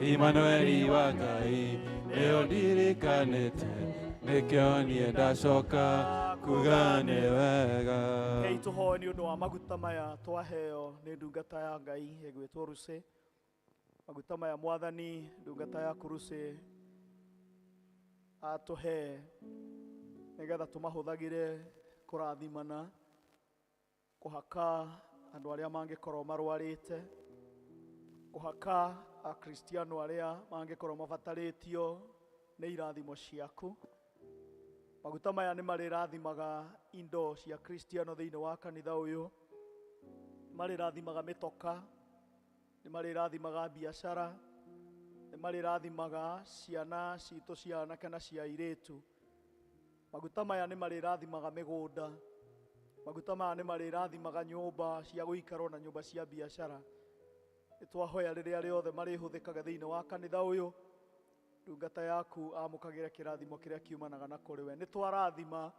Imanueli wa Ngai nĩo ndirikanĩte nĩkĩo niĩ ndacoka kuga nĩ wega. Rekei tũhoe nĩ ũndũ wa maguta maya twaheo nĩ ndungata ya Ngai ĩgwĩtwo Rucĩ. Maguta maya Mwathani, ndungata yaku Rucĩ atũhe nĩgetha tũmahũthagĩre kũrathimana, kũhaka andũ arĩa mangĩkorwo marwarĩte, kũhaka akristiano arĩa mangĩkorwo mabatarĩtio nĩ irathimo ciaku. Maguta maya nĩ marĩrathimaga indo cia kristiano thĩinĩ wa kanitha ũyũ, nĩ marĩrathimaga mĩtoka, nĩ marĩrathimaga biacara, nĩ marĩrathimaga ciana citũ cia anake na cia airĩtu. Maguta maya nĩ marĩrathimaga mĩgũnda. Maguta maya nĩ marĩrathimaga nyũmba cia gũikarwo na nyũmba cia biacara. Nĩ twahoya rĩrĩa rĩothe marĩhũthĩkaga thĩinĩ wa kanitha ũyũ, ndungata yaku amũkagĩre kĩrathimo kĩrĩa kiumanaga na kũrĩ we. Nĩ twarathima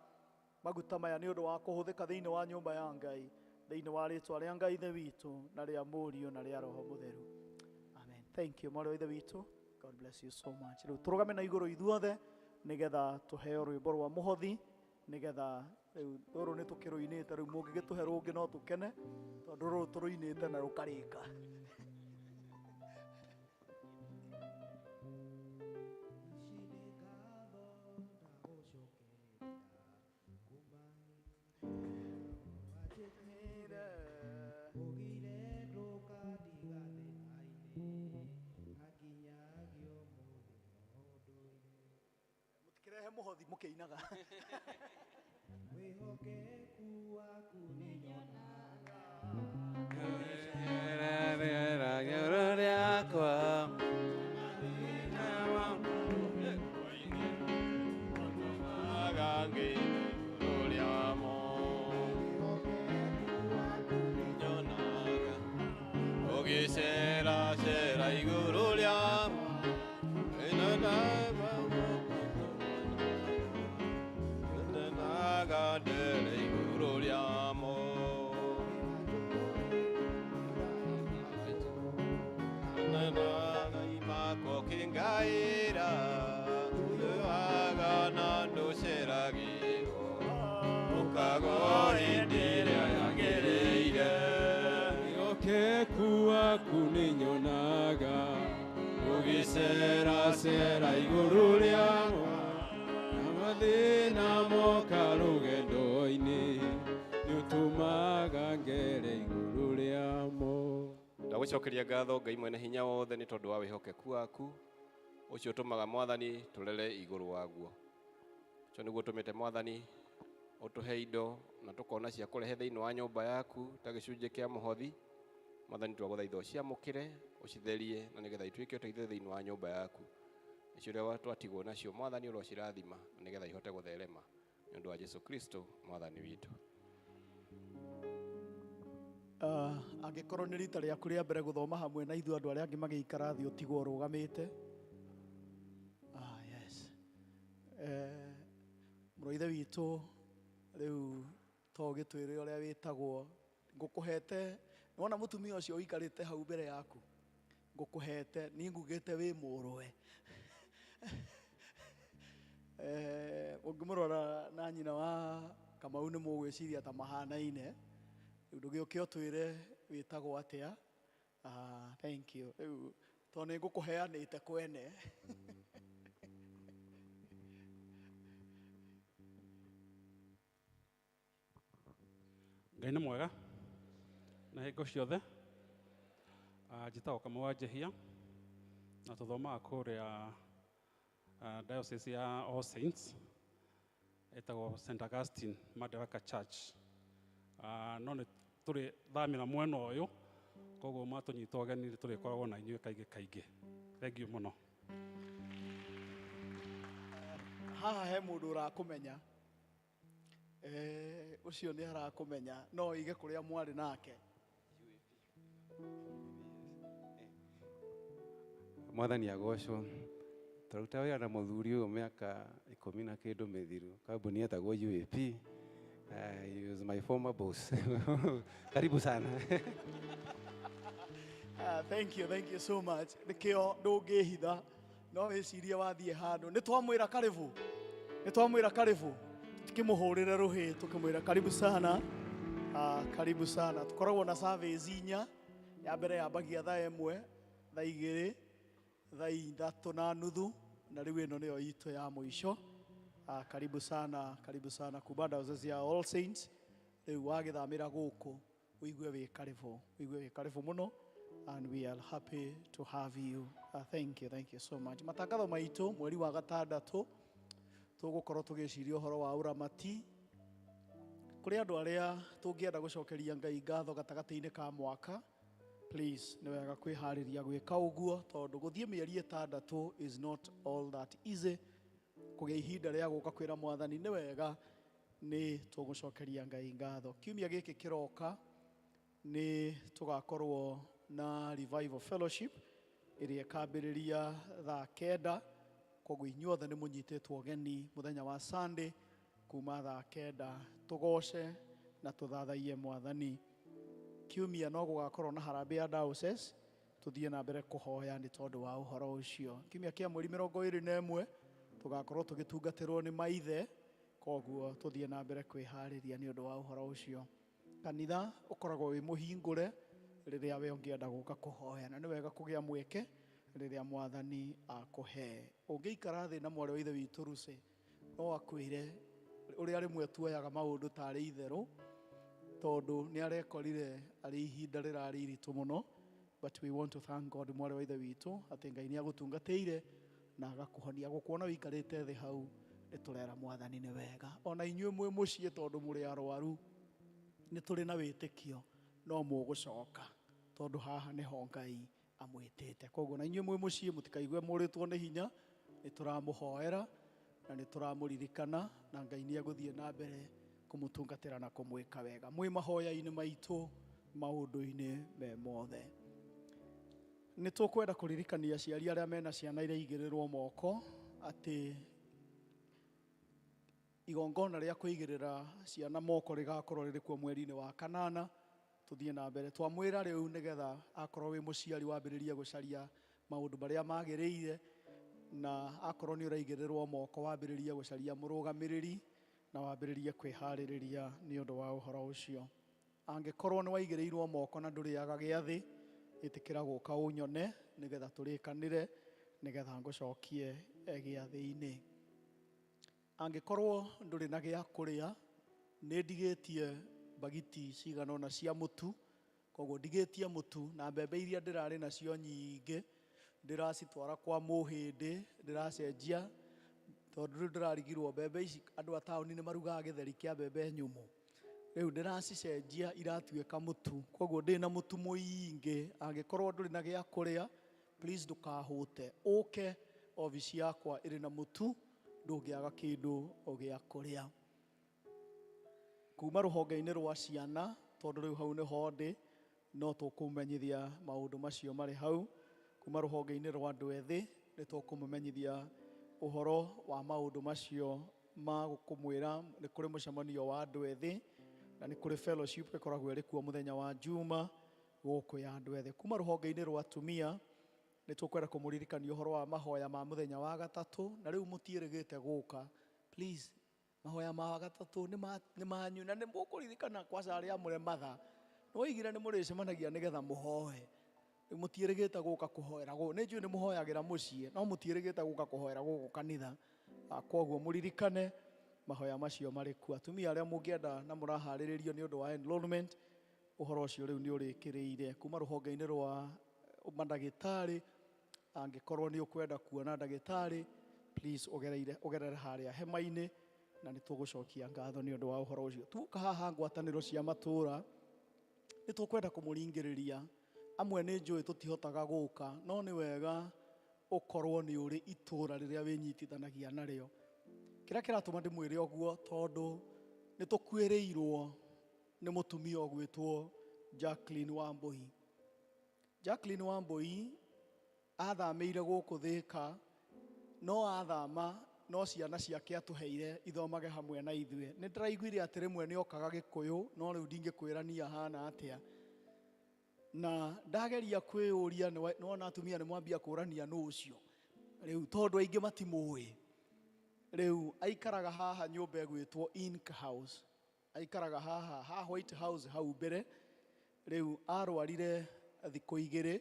maguta maya nĩ ũndũ wa kũhũthĩka thĩinĩ wa nyũmba ya Ngai, thĩinĩ wa rĩtwa rĩa Ngai Ithe witũ na rĩa Mũriũ na rĩa Roho Mũtheru. Amen. Thank you, mwarĩ wa Ithe witũ. God bless you so much. Rĩu tũrũgame na igũrũ ithuothe nĩgetha tũheo rwĩmbo rwa mũhothi, nĩgetha rĩu rũrũ nĩ tũkĩrũinĩte, rĩu mũngĩgĩtũhe rũngĩ no tũkene tondũ rũrũ tũrũinĩte na rũkarĩka. Mũtikirehe mũhothi mũkĩinaga. Ũgĩceracera igũrũ rĩamo ndere igũrũ rĩamo imako kĩngaĩra wagana ndũceragĩrwo ũkago hĩndĩ ĩrĩa yagĩrĩire. Wĩhokeku waku nĩnyonaga ũgĩceracera igũrũ rĩakwa, na mathĩna moka rũgendo-inĩ nĩũtũmaga ngere igũrũ rĩamo. Ndagũcokeria ngatho Ngai mwene hinya wothe nĩ tondũ wa wĩhokeku waku ũcio ũtũmaga Mwathani tũrere igũrũ waguo. Ũcio nĩguo ũtũmĩte Mwathani ũtũhe indo na tũkona cia kũrehe thĩinĩ wa nyũmba yaku ta gĩcunjĩ kĩa mũhothi. Mwathani twagũthaitha ũciamũkĩre, ũcitherie na nĩgetha ituĩke ũteithio thĩinĩ wa nyũmba yaku. Nĩcio ũrĩa twatigwo nacio Mwathani ũrocirathima na nĩgetha ihote gũtherema nĩ ũndũ wa Jesu Kristo Mwathani witũ. Angĩkorwo nĩ rita rĩaku rĩa mbere gũthoma hamwe na ithuĩ andũ arĩa angĩ magĩikara thĩ ũtigwo ũrũgamĩte. Yes. Mũrũ wa Ithe witũ rĩu to ũgĩtwĩre ũrĩa wĩtagwo, ngũkũhete nĩwona mũtumia ũcio ũikarĩte hau mbere yaku, ngũkũhete niĩ ngugĩte wĩ mũrũwe. Ũngĩmũrora na nyina wa Kamau nĩ mũgwĩciria ta mahanaine. Rĩu ndũgĩũke ũtwĩre wĩtagwo atĩa. Thank you. Rĩu tondũ nĩ ngũkũheanĩte kwene. Ngai nĩ mwega na hingo ciothe. Njĩtagwo Kamau wa Njehia na tũthomaga kũrĩa diocese ya All Saints ĩtagwo St Augustine Madaraka Church. No nĩ tũrĩ thamĩra mwena ũyũ, koguo matũnyita ũgeni nĩ tũrĩkoragwo na inyuĩ kaingĩ kaingĩ. Thank you mũno. Haha he mũndũ ũrakũmenya. Ũcio nĩ arakũmenya, no oige kũrĩa mwarĩ nake. Mwathani agocwo. Tũruta wĩra na mũthuri ũyũ mĩaka 10 na kĩndũ mĩthiru, kambuni yetagwo UAP. He was my former boss. Karibu sana. Thank you, thank you so much. Nĩkĩo ndũngĩhitha, no wĩcirie wathiĩ handũ. Nĩ twamwĩra karibu. Nĩ twamwĩra karibu. Tũkĩmũhũrĩre rũhĩ, tũkĩmwĩra karibu sana. Karibu sana. Tũkoragwo na service 4. Ya mbere yambagia thaa 1, thaa 2, thaa 3:30, na rĩu ĩno nĩyo itũ ya mũico. Karibu sana, karibu sana kuma diocese ya All Saints. Rĩu wagĩthamĩra gũkũ, ũigue wĩ karibu, ũigue wĩ karibu mũno, and we are happy to have you. Thank you, thank you so much. Matangatho maitũ mweri wa gatandatũ tũgũkorwo tũgĩciria ũhoro wa ũramati. Kũrĩ andũ arĩa tũngĩenda gũcokeria Ngai ngatho gatagatĩ-inĩ ka mwaka, please nĩ wega kwĩharĩria gwĩka ũguo, tondũ gũthiĩ mĩeri 6 is not all that easy. Kũgĩa ihinda rĩa gũka kwĩra Mwathani nĩ wega, nĩ tũgũcokeria Ngai ngatho. Kiumia gĩkĩ kĩroka nĩ tũgakorwo na Revival Fellowship ĩrĩa ĩkambĩrĩria thaa 9. Koguo inyuothe nĩ mũnyitĩtwo ũgeni mũthenya wa Sunday kuma thaa 9, tũgoce na tũthathaiye Mwathani. Kiumia no gũgakorwo na harambee ya diocese, tũthiĩ na mbere kũhoya nĩ tondũ wa ũhoro ũcio. Kiumia kĩa mweri 21 tũgakorwo tũgĩtungatĩrwo nĩ maithe, koguo tũthiĩ na mbere kwĩharĩria nĩ ũndũ wa ũhoro ũcio. Kanitha ũkoragwo wĩ mũhingũre rĩrĩa we ũngĩenda gũka kũhoya, na nĩ wega kũgĩa mweke rĩrĩa Mwathani akũhe. Ũngĩikara thĩ na mwarĩ wa Ithe witũ Ruse, no akwĩre ũrĩa rĩmwe tuoyaga maũndũ tarĩ itherũ, tondũ nĩ arekorire arĩ ihinda rĩrarĩ iritũ mũno. But we want to thank God, mwarĩ wa Ithe witũ, atĩ Ngai nĩ agũtungatĩire na agakũhonia. Gũkuona ũikarĩte thĩ hau, nĩ tũrera Mwathani nĩ wega. Ona inyuĩ mwĩ mũciĩ tondũ mũrĩ arwaru, nĩ tũrĩ na wĩtĩkio no mũgũcoka, tondũ haha nĩho Ngai amwĩtĩte. Koguo na inyuĩ mwĩ mũciĩ mũtikaigue mũrĩtwo nĩ hinya, nĩ tũramũhoera na nĩ tũramũririkana, na Ngai nĩ egũthiĩ na mbere kũmũtungatĩra na kũmwĩka wega. Mwĩ mahoya-inĩ maitũ maũndũ-inĩ me mothe. Nĩ tũkwenda kũririkania aciari arĩa mena ciana iria igĩrĩrwo moko atĩ igongona rĩa kũigĩrĩra ciana moko rĩgakorwo rĩrĩ kuo mweri-inĩ wa 8. Tũthiĩ na mbere. Twamwĩra rĩu nĩgetha akorwo wĩ mũciari wambĩrĩrie gũcaria maũndũ marĩa magĩrĩire, na akorwo nĩ ũraigĩrĩrwo moko wambĩrĩrie gũcaria mũrũgamĩrĩri na wambĩrĩrie kwĩharĩrĩria nĩ ũndũ wa ũhoro ũcio. Angĩkorwo nĩ waigĩrĩirwo moko na ndũrĩaga gĩathĩ, ĩtĩkĩra gũka ũnyone nĩgetha tũrĩkanĩre, nĩgetha ngũcokie gĩathĩ-inĩ. Angĩkorwo ndũrĩ na gĩa kũrĩa, nĩ ndigĩtie mbagiti cigana ũna cia mũtu, koguo ndigĩtie mũtu na mbembe iria ndĩrarĩ nacio nyingĩ ndĩracitwara kwa mũhĩndĩ, ndĩracenjia tondũ rĩu ndĩrarigirwo mbembe ici andũ a taũni nĩ marugaga gĩtheri kĩa mbembe nyũmũ. Rĩu ndĩracicenjia iratuĩka mũtu, koguo ndĩna mũtu mũingĩ. Angĩkorwo ndũrĩ na gĩa kũrĩa, please ndũkahũte, ũke obici yakwa ĩrĩ na mũtu, ndũngĩaga kĩndũ gĩa kũrĩa. Kuma rũhonge-inĩ rwa ciana, tondũ rĩu hau nĩho ndĩ, no tũkũmenyithia maũndũ macio marĩ hau. Kuma rũhonge-inĩ rwa andũ ethĩ, nĩ tũkũmũmenyithia ũhoro wa maũndũ macio ma kũmwĩra nĩ kũrĩ mũcemanio wa andũ ethĩ, na nĩ kũrĩ fellowship ĩkoragwo ĩrĩ kuo mũthenya wa Juma gũkũ ya andũ ethĩ. Kuma rũhonge-inĩ rwa atumia, Nĩ tũkwenda kũmũririkania ũhoro wa mahoya ma mũthenya wa gatatũ, na rĩu mũtiĩrĩgĩte gũka. Please, mahoya ma gatatũ nĩ manyu, na nĩ mũkũririkana kwaca arĩa amũre matha nĩwoigire nĩ mũrĩcemanagia nĩgetha mũhoe. Rĩu mũtiĩrĩgĩte gũka kũhoera gũkũ, nĩ njũĩ nĩ mũhoyagĩra mũciĩ, no mũtiĩrĩgĩte gũka kũhoera gũkũ kanitha. Koguo mũririkane mahoya macio marĩ kuo. Atumia arĩa mũngĩenda na mũraharĩrĩrio nĩ ũndũ wa enrollment, ũhoro ũcio rĩu nĩ ũrĩkĩrĩire kuma rũhonge-inĩ rwa mandagĩtarĩ. Angĩkorwo nĩ ũkwenda kuona ndagĩtarĩ, please ũgereire ũgerere harĩa hema-inĩ, na nĩ tũgũcokia ngatho nĩ ũndũ wa ũhoro ũcio. Tuoka haha ngwatanĩro cia matũũra, nĩ tũkwenda kũmũringĩrĩria. Amwe nĩ njũĩ tũtihotaga gũka, no nĩ wega ũkorwo nĩ ũrĩ itũũra rĩrĩa wĩnyitithanagia narĩo. Kĩrĩa kĩratũma ndĩmwĩre ũguo, tondũ nĩ tũkuĩrĩirwo nĩ mũtumia ũgwĩtwo Jacqueline Wambui. Jacqueline Wambui athamĩire gũkũ Thĩka, no athama no ciana ciake atũheire ithomage hamwe na ithuĩ. Nĩ ndĩraiguire atĩ rĩmwe nĩ okaga Gĩkũyũ, no rĩu ndingĩkwĩra niĩ ahana atĩa. Na ndageria kwĩyũria, nĩwona atumia nĩ mwambia kũrania nũ ũcio rĩu, tondũ aingĩ matimũĩ. Rĩu aikaraga haha nyũmba ĩgwĩtwo Ink House, aikaraga haha ha White House hau mbere. Rĩu arwarire thikũ igĩrĩ,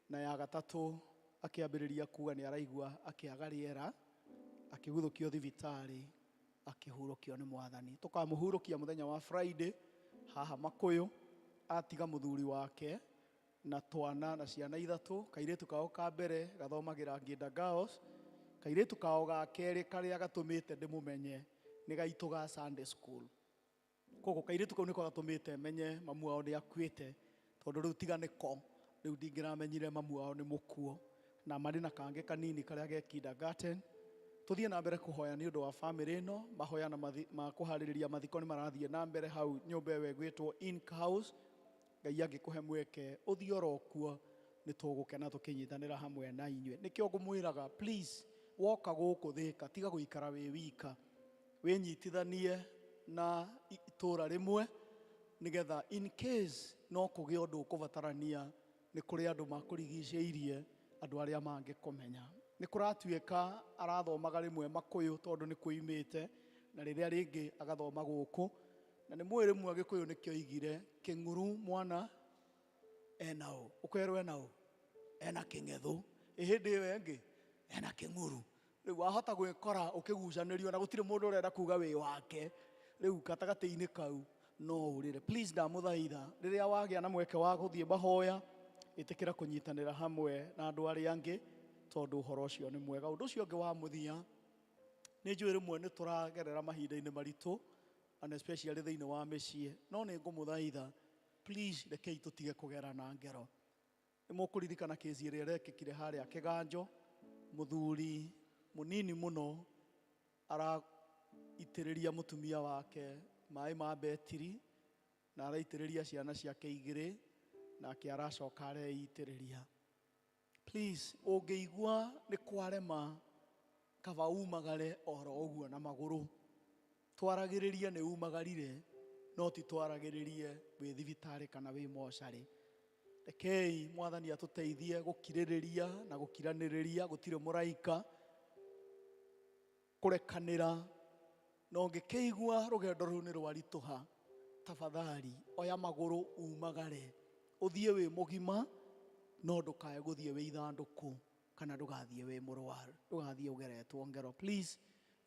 na ya gatatũ akĩambĩrĩria kuga nĩ araigua akĩaga rĩera, akĩguthũkio thibitarĩ, akĩhurũkio nĩ Mwathani. Tũkamũhurũkia mũthenya wa Friday haha Makũyũ. Atiga mũthuri wake na twana na ciana ithatũ. Kairĩtu kao ka mbere gathomagĩra Nginda Girls, kairĩtu kao ga kerĩ karĩa gatũmĩte ndĩmũmenye nĩ gaitũ ga Sunday school. Koguo kairĩtu kau nĩko gatũmĩte menye mamu wao nĩ akuĩte, tondũ rĩu tiga nĩko rĩu ndingĩramenyire mamu wao nĩ mũkuo. Na marĩ na kangĩ kanini karĩa ge kindergarten. Tũthiĩ na mbere kũhoya nĩ ũndũ wa famĩlĩ ĩno. Mahoya na ma kũharĩrĩria mathiko nĩ marathiĩ na mbere hau nyũmba ĩyo ĩgwĩtwo Ink House. Ngai angĩkũhe mweke ũthiĩ oro kuo, nĩ tũgũkena tũkĩnyitanĩra hamwe na inyuĩ. Nĩkĩo ngũmwĩraga, please, woka gũkũ Thĩka, tiga gũikara wĩ wika, wĩnyitithanie na itũũra rĩmwe, nĩgetha in case no kũgĩe ũndũ ũkũbatarania, nĩ kũrĩ andũ makũrigicĩirie, andũ arĩa mangĩkũmenya. Nĩ kũratuĩka arathomaga rĩmwe Makũyũ tondũ nĩ kũimĩte, na rĩrĩa rĩngĩ agathoma gũkũ. Na nĩ mũĩ rĩmwe Gĩkũyũ nĩkĩo oigire kĩng'uru mwana ena ũ, ũkerwo ena ũ, ena kĩng'ethũ, ĩ hĩndĩ ĩyo ĩngĩ ena kĩng'uru. Rĩu wahota gwĩkora ũkĩgucanĩrio na gũtirĩ mũndũ ũrenda kuga wĩ wake. Rĩu gatagatĩ-inĩ kau no ũrĩre. Please, ndamũthaitha, rĩrĩa wagĩa na mweke wa gũthiĩ mahoya, ĩtĩkĩra kũnyitanĩra hamwe na andũ arĩa angĩ, tondũ ũhoro ũcio nĩ mwega. Ũndũ ũcio ũngĩ wa mũthia, nĩ njũĩ rĩmwe nĩ tũragerera mahinda-inĩ maritũ, and especially thĩinĩ wa mĩciĩ, no nĩ ngũmũthaitha, please, rekei tũtige kũgerana ngero. Nĩ mũkũririkana kĩci ĩrĩa ĩrekĩkire harĩa Kĩganjo, mũthuri mũnini mũno araitĩrĩria mũtumia wake maĩ ma betiri, na araitĩrĩria ciana ciake igĩrĩ, nake aracoka areitĩrĩria. Please, ũngĩigua nĩ kwarema, kaba umagare oro ũguo na magũrũ. Twaragĩrĩrie nĩ umagarire, no ti twaragĩrĩrie wĩ thibitarĩ kana wĩ mocarĩ. Rekei Mwathani atũteithie gũkirĩrĩria na gũkiranĩrĩria. Gũtirĩ mũraika kũrekanĩra, na ũngĩkĩigua rũgendo rũu nĩ rwaritũha, tafadhali oya magũrũ umagare, ũthiĩ wĩ mũgima, no ndũkae gũthiĩ wĩ ithandũkũ, kana ndũgathiĩ wĩ mũrwaru, ndũgathiĩ ũgeretwo ngero. Please,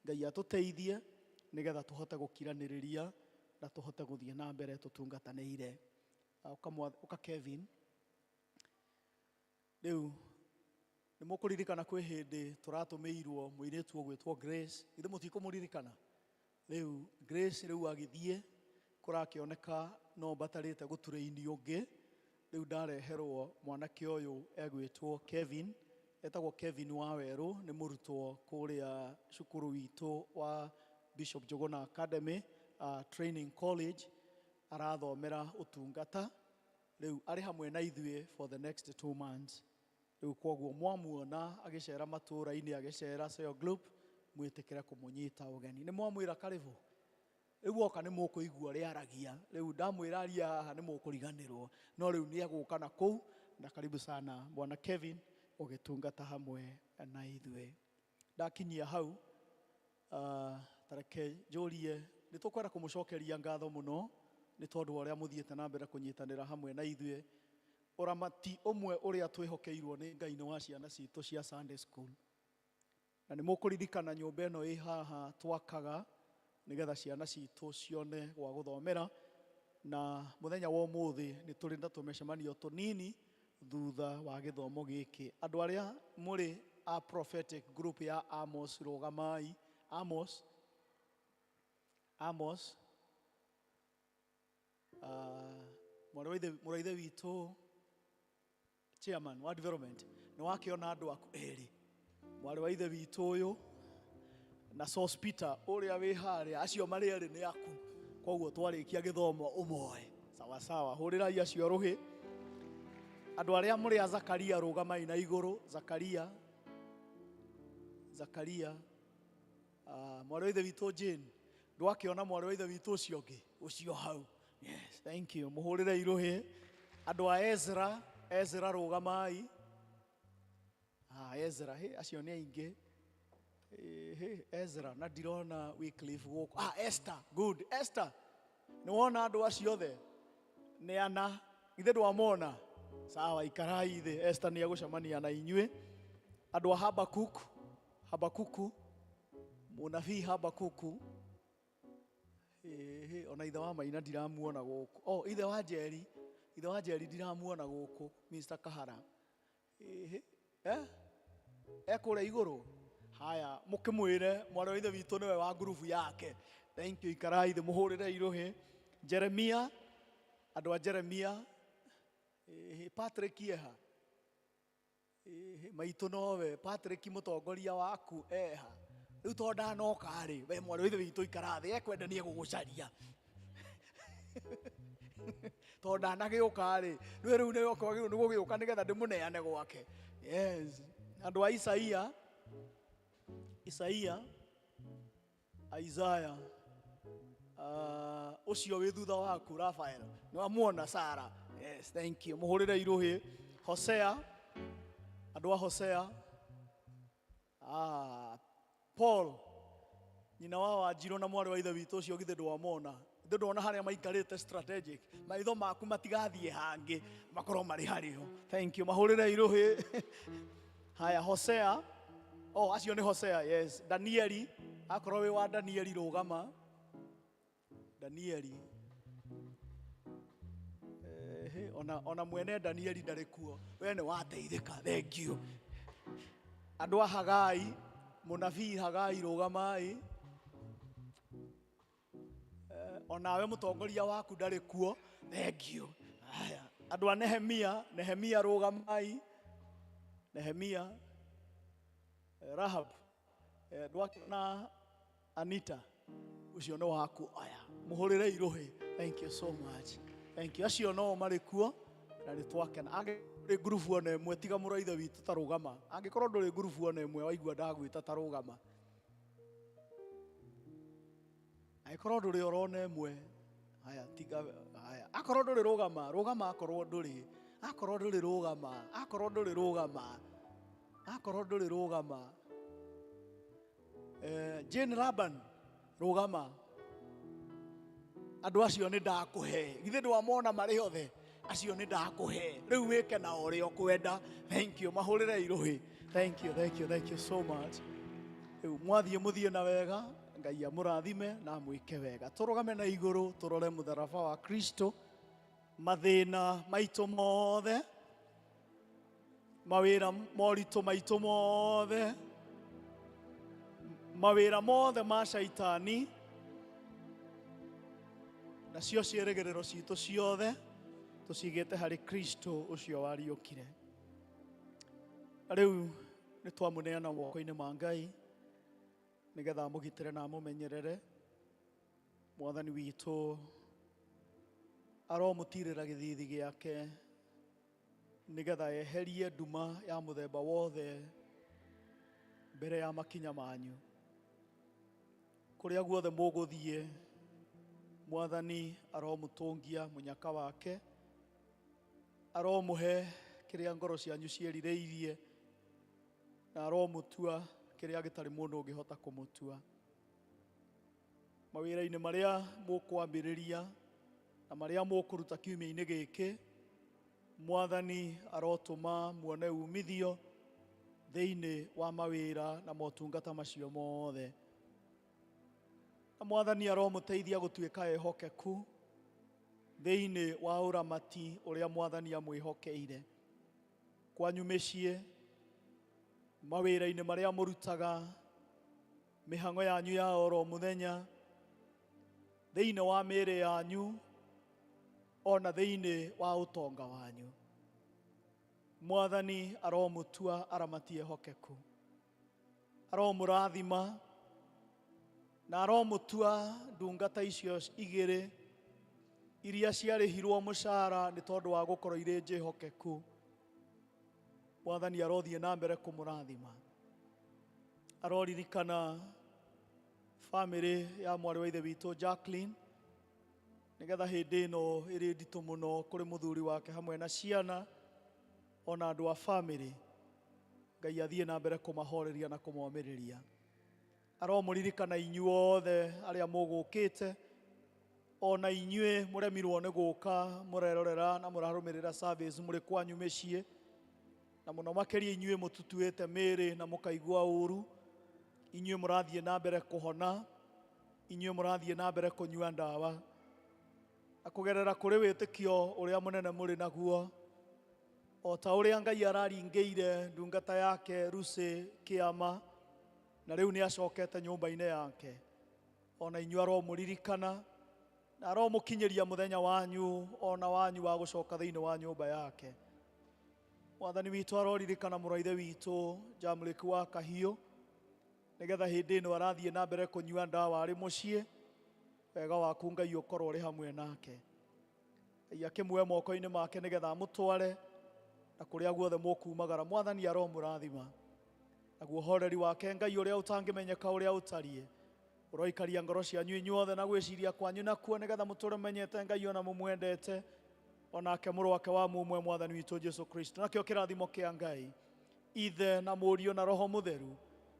Ngai atũteithie nĩgetha tũhote gũkiranĩrĩria na tũhote gũthiĩ na mbere tũtungatanĩire. Ũka Kevin. Rĩu nĩ mũkũririkana kwĩ hĩndĩ tũratũmĩirwo mũirĩtu ũgwĩtwo Grace, githĩ mũtikũmũririkana? Rĩu Grace rĩu agĩthiĩ kũrakĩoneka no mbatarĩte gũturaini ũngĩ. Rĩu ndareherwo mwanake ũyũ egwĩtwo Kevin, etagwo Kevin Wawerũ, nĩ mũrutwo kũrĩa cukuru witũ wa Bishop Njuguna Academy, Training College, arathomera ũtungata. Rĩu arĩ hamwe na ithuĩ for the next 2 months. Rĩu koguo mwamuona agĩcera matũũra-inĩ, agĩcera cell group, mwĩtĩkĩre kũmũnyita ũgeni. Nĩ mwamwĩra karibu. Rĩu oka nĩ mũkũigua ũrĩa aragia. Rĩu ndamwĩra aria haha nĩ mũkũriganĩrwo, no rĩu nĩ egũka na kũu. Na karibu sana, bwana Kevin. ũgĩtungata hamwe na ithuĩ. Ndakinyia hau, tareke njũrie, nĩ tũkwenda kũmũcokeria ngatho mũno nĩ tondũ wa ũrĩa mũthiĩte na mbere kũnyitanĩra hamwe na ithuĩ. Ũramati ũmwe ũrĩa twĩhokeirwo nĩ Ngai nĩ wa ciana citũ cia Sunday school. Na nĩ mũkũririkana nyũmba ĩno ĩ haha twakaga nĩgetha ciana citũ cione gwa gũthomera, na mũthenya wa ũmũthĩ nĩ tũrĩ na tũmĩcemanio tũnini thutha wa gĩthomo gĩkĩ. Andũ arĩa mũrĩ a prophetic group ya Amos, rũgamai. Amos, Amos, mũrũ wa ithe witũ chairman wa development nĩ wakĩona andũ aku erĩ, mwarĩ wa ithe witũ ũyũ na Sos Peter ũrĩa wĩ harĩa, acio marĩ erĩ nĩ aku. Koguo twarĩkia gĩthomo ũmoe sawa sawa. Hũrĩrai acio rũhĩ. Andũ arĩa mũrĩ a Zakaria, rũgamai na igũrũ. Zakaria, Zakaria, mwarĩ wa ithe witũ Jane, ndwakĩona mwarĩ wa ithe witũ ũcio ũngĩ ũcio hau? Yes, thank you. Mũhũrĩre irũhĩ. Andũ a Ezra, Ezra rũgamai. Ezra, he, acio nĩ aingĩ. He, Ezra, na ndirona Wycliffe gũkũ. Esther, good. Esther, nĩ wona andũ acio othe? Nĩ ana. Githĩ ndwamona? Sawa, ikarai thĩ. Esther nĩ egũcemania na inyuĩ. Andũ a Habakuk, Habakuku, mũnabii Habakuku. Ĩhĩ, ona ithe wa Maina ndiramuona gũkũ. Oh, ithe wa Njeri, ithe wa Njeri ndiramuona gũkũ, Mr. Kahara. Ĩhĩ, eh? Ekũrĩa igũrũ. Haya, mũkĩmwĩre mwarĩ wa ithe witũ nĩwe wa ngurubu yake. Thank you, ikarai thĩ mũhũrĩre irũhĩ. Jeremia, andũ a Jeremia. Ĩhĩ, Patrick eha? Ĩhĩ, maitũ nowe Patrick mũtongoria waku eha? Rĩu tondũ ndanoka rĩ, we mwarĩ wa ithe witũ ikara thĩ, ekwenda nĩ egũgũcaria. Tondũ ndanagĩũka rĩ, rĩu rĩu nĩ kwagĩrĩirwo nĩ gũgĩũka nĩgetha ndĩmũneane gwake. Yes. Andũ a Isaia, Isaia, Isaiah, ũcio wĩ thutha waku Rafael, nĩ wamuona Sara? Yes, thank you. Mũhũrĩre irũhĩ. Hosea, andũ a Hosea. Paul, nyina wa Wanjirũ na mwarĩ wa ithe witũ ũcio, githĩ ndwamona? Githĩ ndwona harĩa maikarĩte strategic? Maitho maku matigathiĩ hangĩ, makorwo marĩ harĩo. Thank you. Mahũrĩre irũhĩ. Haya, Hosea. Oh, acio nĩ Hosea, yes. Danieli, akorwo wĩ wa Danieli rũgama. Danieli. Ehe, ona mwene Danieli ndarĩ kuo. We nĩ wateithĩka. Thank you. Andũ a Hagai, mũnabii Hagai rũgamai. Onawe mũtongoria waku ndarĩ kuo. Thank you. Haya, andũ a Nehemia, Nehemia rũgamai. Nehemia. Rahab, ndwakĩona Anita ũcio nĩ waku. Aya, mũhũrĩre irũhĩ. Thank you so much. Thank you. Acio no marĩ kuo na nĩ twakena. Angĩkorwo ndũrĩ ngurubu ona ĩmwe, tiga mũrũ wa ithe witũ, ta rũgama. Angĩkorwo ndũrĩ ngurubu ona ĩmwe, waigua ndagwĩta, ta rũgama. Angĩkorwo ndũrĩ orona ĩmwe, haya, tiga haya. Akorwo ndũrĩ, rũgama, rũgama. Akorwo ndũrĩ, akorwo ndũrĩ, rũgama. Akorwo ndũrĩ, rũgama. Akorwo ndũrĩ, rũgama. Jane Laban, rũgama. Andũ acio nĩ ndakũhe. Githĩ ndwamona marĩ othe? Acio nĩ ndakũhe, rĩu wĩke na ũrĩa ũkwenda. Thank you. Mahũrĩre irũhĩ. Thank you, thank you, thank you so much. Rĩu mwathiĩ, mũthiĩ na wega. Ngai amũrathime na amwĩke wega. Tũrũgame na igũrũ, tũrore mũtharaba wa Kristo. Mathĩna maitũ mothe, mawĩra moritũ maitũ mothe, mawĩra mothe ma Shaitani, nacio ciĩrĩgĩrĩro citũ ciothe tũcigĩte harĩ Kristo ũcio wariũkire. Rĩu nĩ twamũneana moko-inĩ ma Ngai nĩgetha amũgitĩre na amũmenyerere. Mwathani witũ aromũtirĩra gĩthithi gĩake nĩgetha eherie nduma ya mũthemba wothe mbere ya makinya manyu. Kũrĩa guothe mũgũthiĩ, Mwathani aromũtũngia mũnyaka wake, aromũhe kĩrĩa ngoro cianyu ciĩrirĩirie. na aromutua kiria gitari mundu ungihota kumutua. Mawira-ini maria mukwambiriria na maria mukuruta kiumia-ini giki, Mwathani arotuma muone umithio thiini wa mawira na motungata macio mothe. Na Mwathani aromuteithia gutuika ehokeku thiini wa uramati uria Mwathani amwihokeire. Kwanyu mĩciĩ, mawĩra-inĩ marĩa mũrutaga, mĩhang'o yanyu ya oro mũthenya, thĩinĩ wa mĩĩrĩ yanyu, ona thĩinĩ wa ũtonga wanyu, Mwathani aromutua aramati ehokeku, aromũrathima na aromutua ndungata icio igĩrĩ iria ciarĩhirwo mũcara nĩ tondũ wa gũkorwo irĩ njĩhokeku. Mwathani arothiĩ na mbere kũmũrathima. Aroririkana famĩlĩ ya mwarĩ wa ithe witũ Jacqueline, nĩgetha hĩndĩ ĩno ĩrĩ nditũ mũno kũrĩ mũthuri wake hamwe na ciana ona andũ a famĩlĩ, Ngai athiĩ na mbere kũmahoreria na kũmomĩrĩria. Aromũririkana inyuothe arĩa mũgũkĩte, ona inyuĩ mũremirwo nĩ gũka mũrerorera na mũrarũmĩrĩra service mũrĩ kwanyu mĩciĩ, na mũno makĩria inyuĩ mũtutuĩte mĩĩrĩ na mũkaigua ũru, inyuĩ mũrathiĩ na mbere kũhona, inyuĩ mũrathiĩ na mbere kũnyua ndawa, na kũgerera kũrĩ wĩtĩkio ũrĩa mũnene mũrĩ naguo, o ta ũrĩa Ngai araringĩire ndungata yake Lucy kĩama, na rĩu nĩ acokete nyũmba-inĩ yake, ona inyuĩ aromũririkana na aromũkinyĩria mũthenya wanyu ona wanyu wa gũcoka thĩinĩ wa nyũmba yake. Mwathani witũ aroririkana mũrũ wa ithe witũ Jamlek wa Kahiũ, nĩgetha hĩndĩ ĩno arathiĩ na mbere kũnyua ndawa arĩ mũciĩ, wega waku Ngai ũkorwo ũrĩ hamwe nake. Ngai akĩmuoe moko-inĩ make nĩgetha amũtware na kũrĩa guothe mũkumagara, Mwathani aromũrathima. Naguo ũhoreri wake Ngai ũrĩa ũtangĩmenyeka ũrĩa ũtariĩ, ũroikaria ngoro cianyu inyuothe na gwĩciria kwanyu nakuo, nĩgetha mũtũre menyete Ngai ona mũmwendete, onake mũrũ wake wa mũmwe Mwathani witũ Jesu Kristo. Nakĩo kĩrathimo kĩa Ngai Ithe na Mũriũ na Roho Mũtheru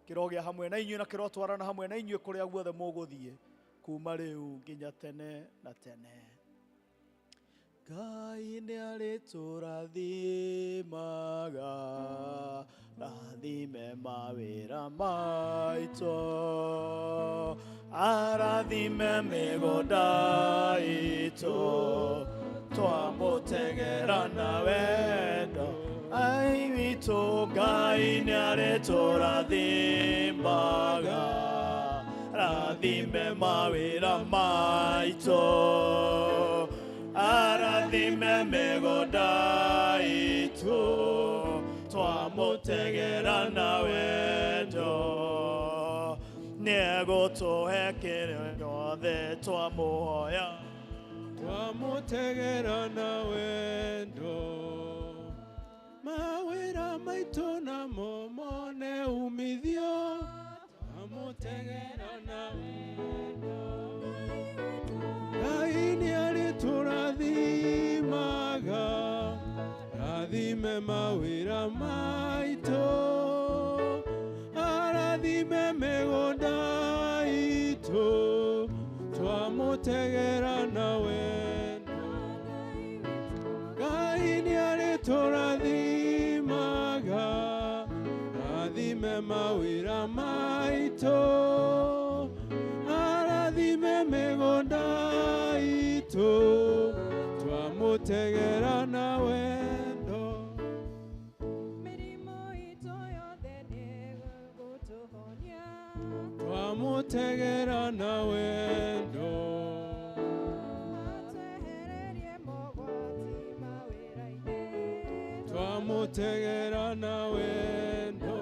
kĩrogĩa hamwe na inyuĩ na kĩrotwarana hamwe na inyuĩ kũrĩa guothe mũgũthiĩ kuma rĩu nginya tene na tene. Ngai nĩ arĩtũrathimaga, rathime mawĩra maitũ, arathime mĩgũnda itũ, twamũtegera na wendo. Ai witũ Ngai nĩ arĩtũrathimaga, rathime mawĩra maitũ, arathime mĩgũnda itũ, twamũtegera na wendo. Nĩegũtũhe kĩrĩa gĩothe twamũhoya, Twamutegera na wendo, mawĩra maitũ namo mone umithio, twamutegera na wendo. Ngai nĩ arĩtũrathimaga, rathime mawĩra maitũ, arathime mĩgũnda itũ, twamutegera na wendo. Ngai nĩ arĩtũrathimaga, rathime mawĩra maitũ, arathime mĩgũnda itũ, twamutegera na wendo. Mĩrimũ itũ yothe nĩgũtũhonia, Twamutegera na wendo, atwehererie mogwati mawĩra-inĩ. Twamutegera na wendo.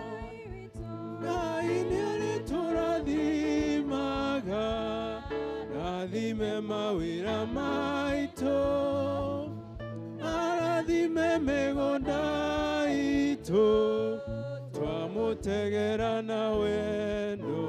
Ngai witũ, Ngai nĩ arĩtũrathimaga, rathime mawĩra maitũ, arathime mĩgũnda itũ, twamutegera na wendo.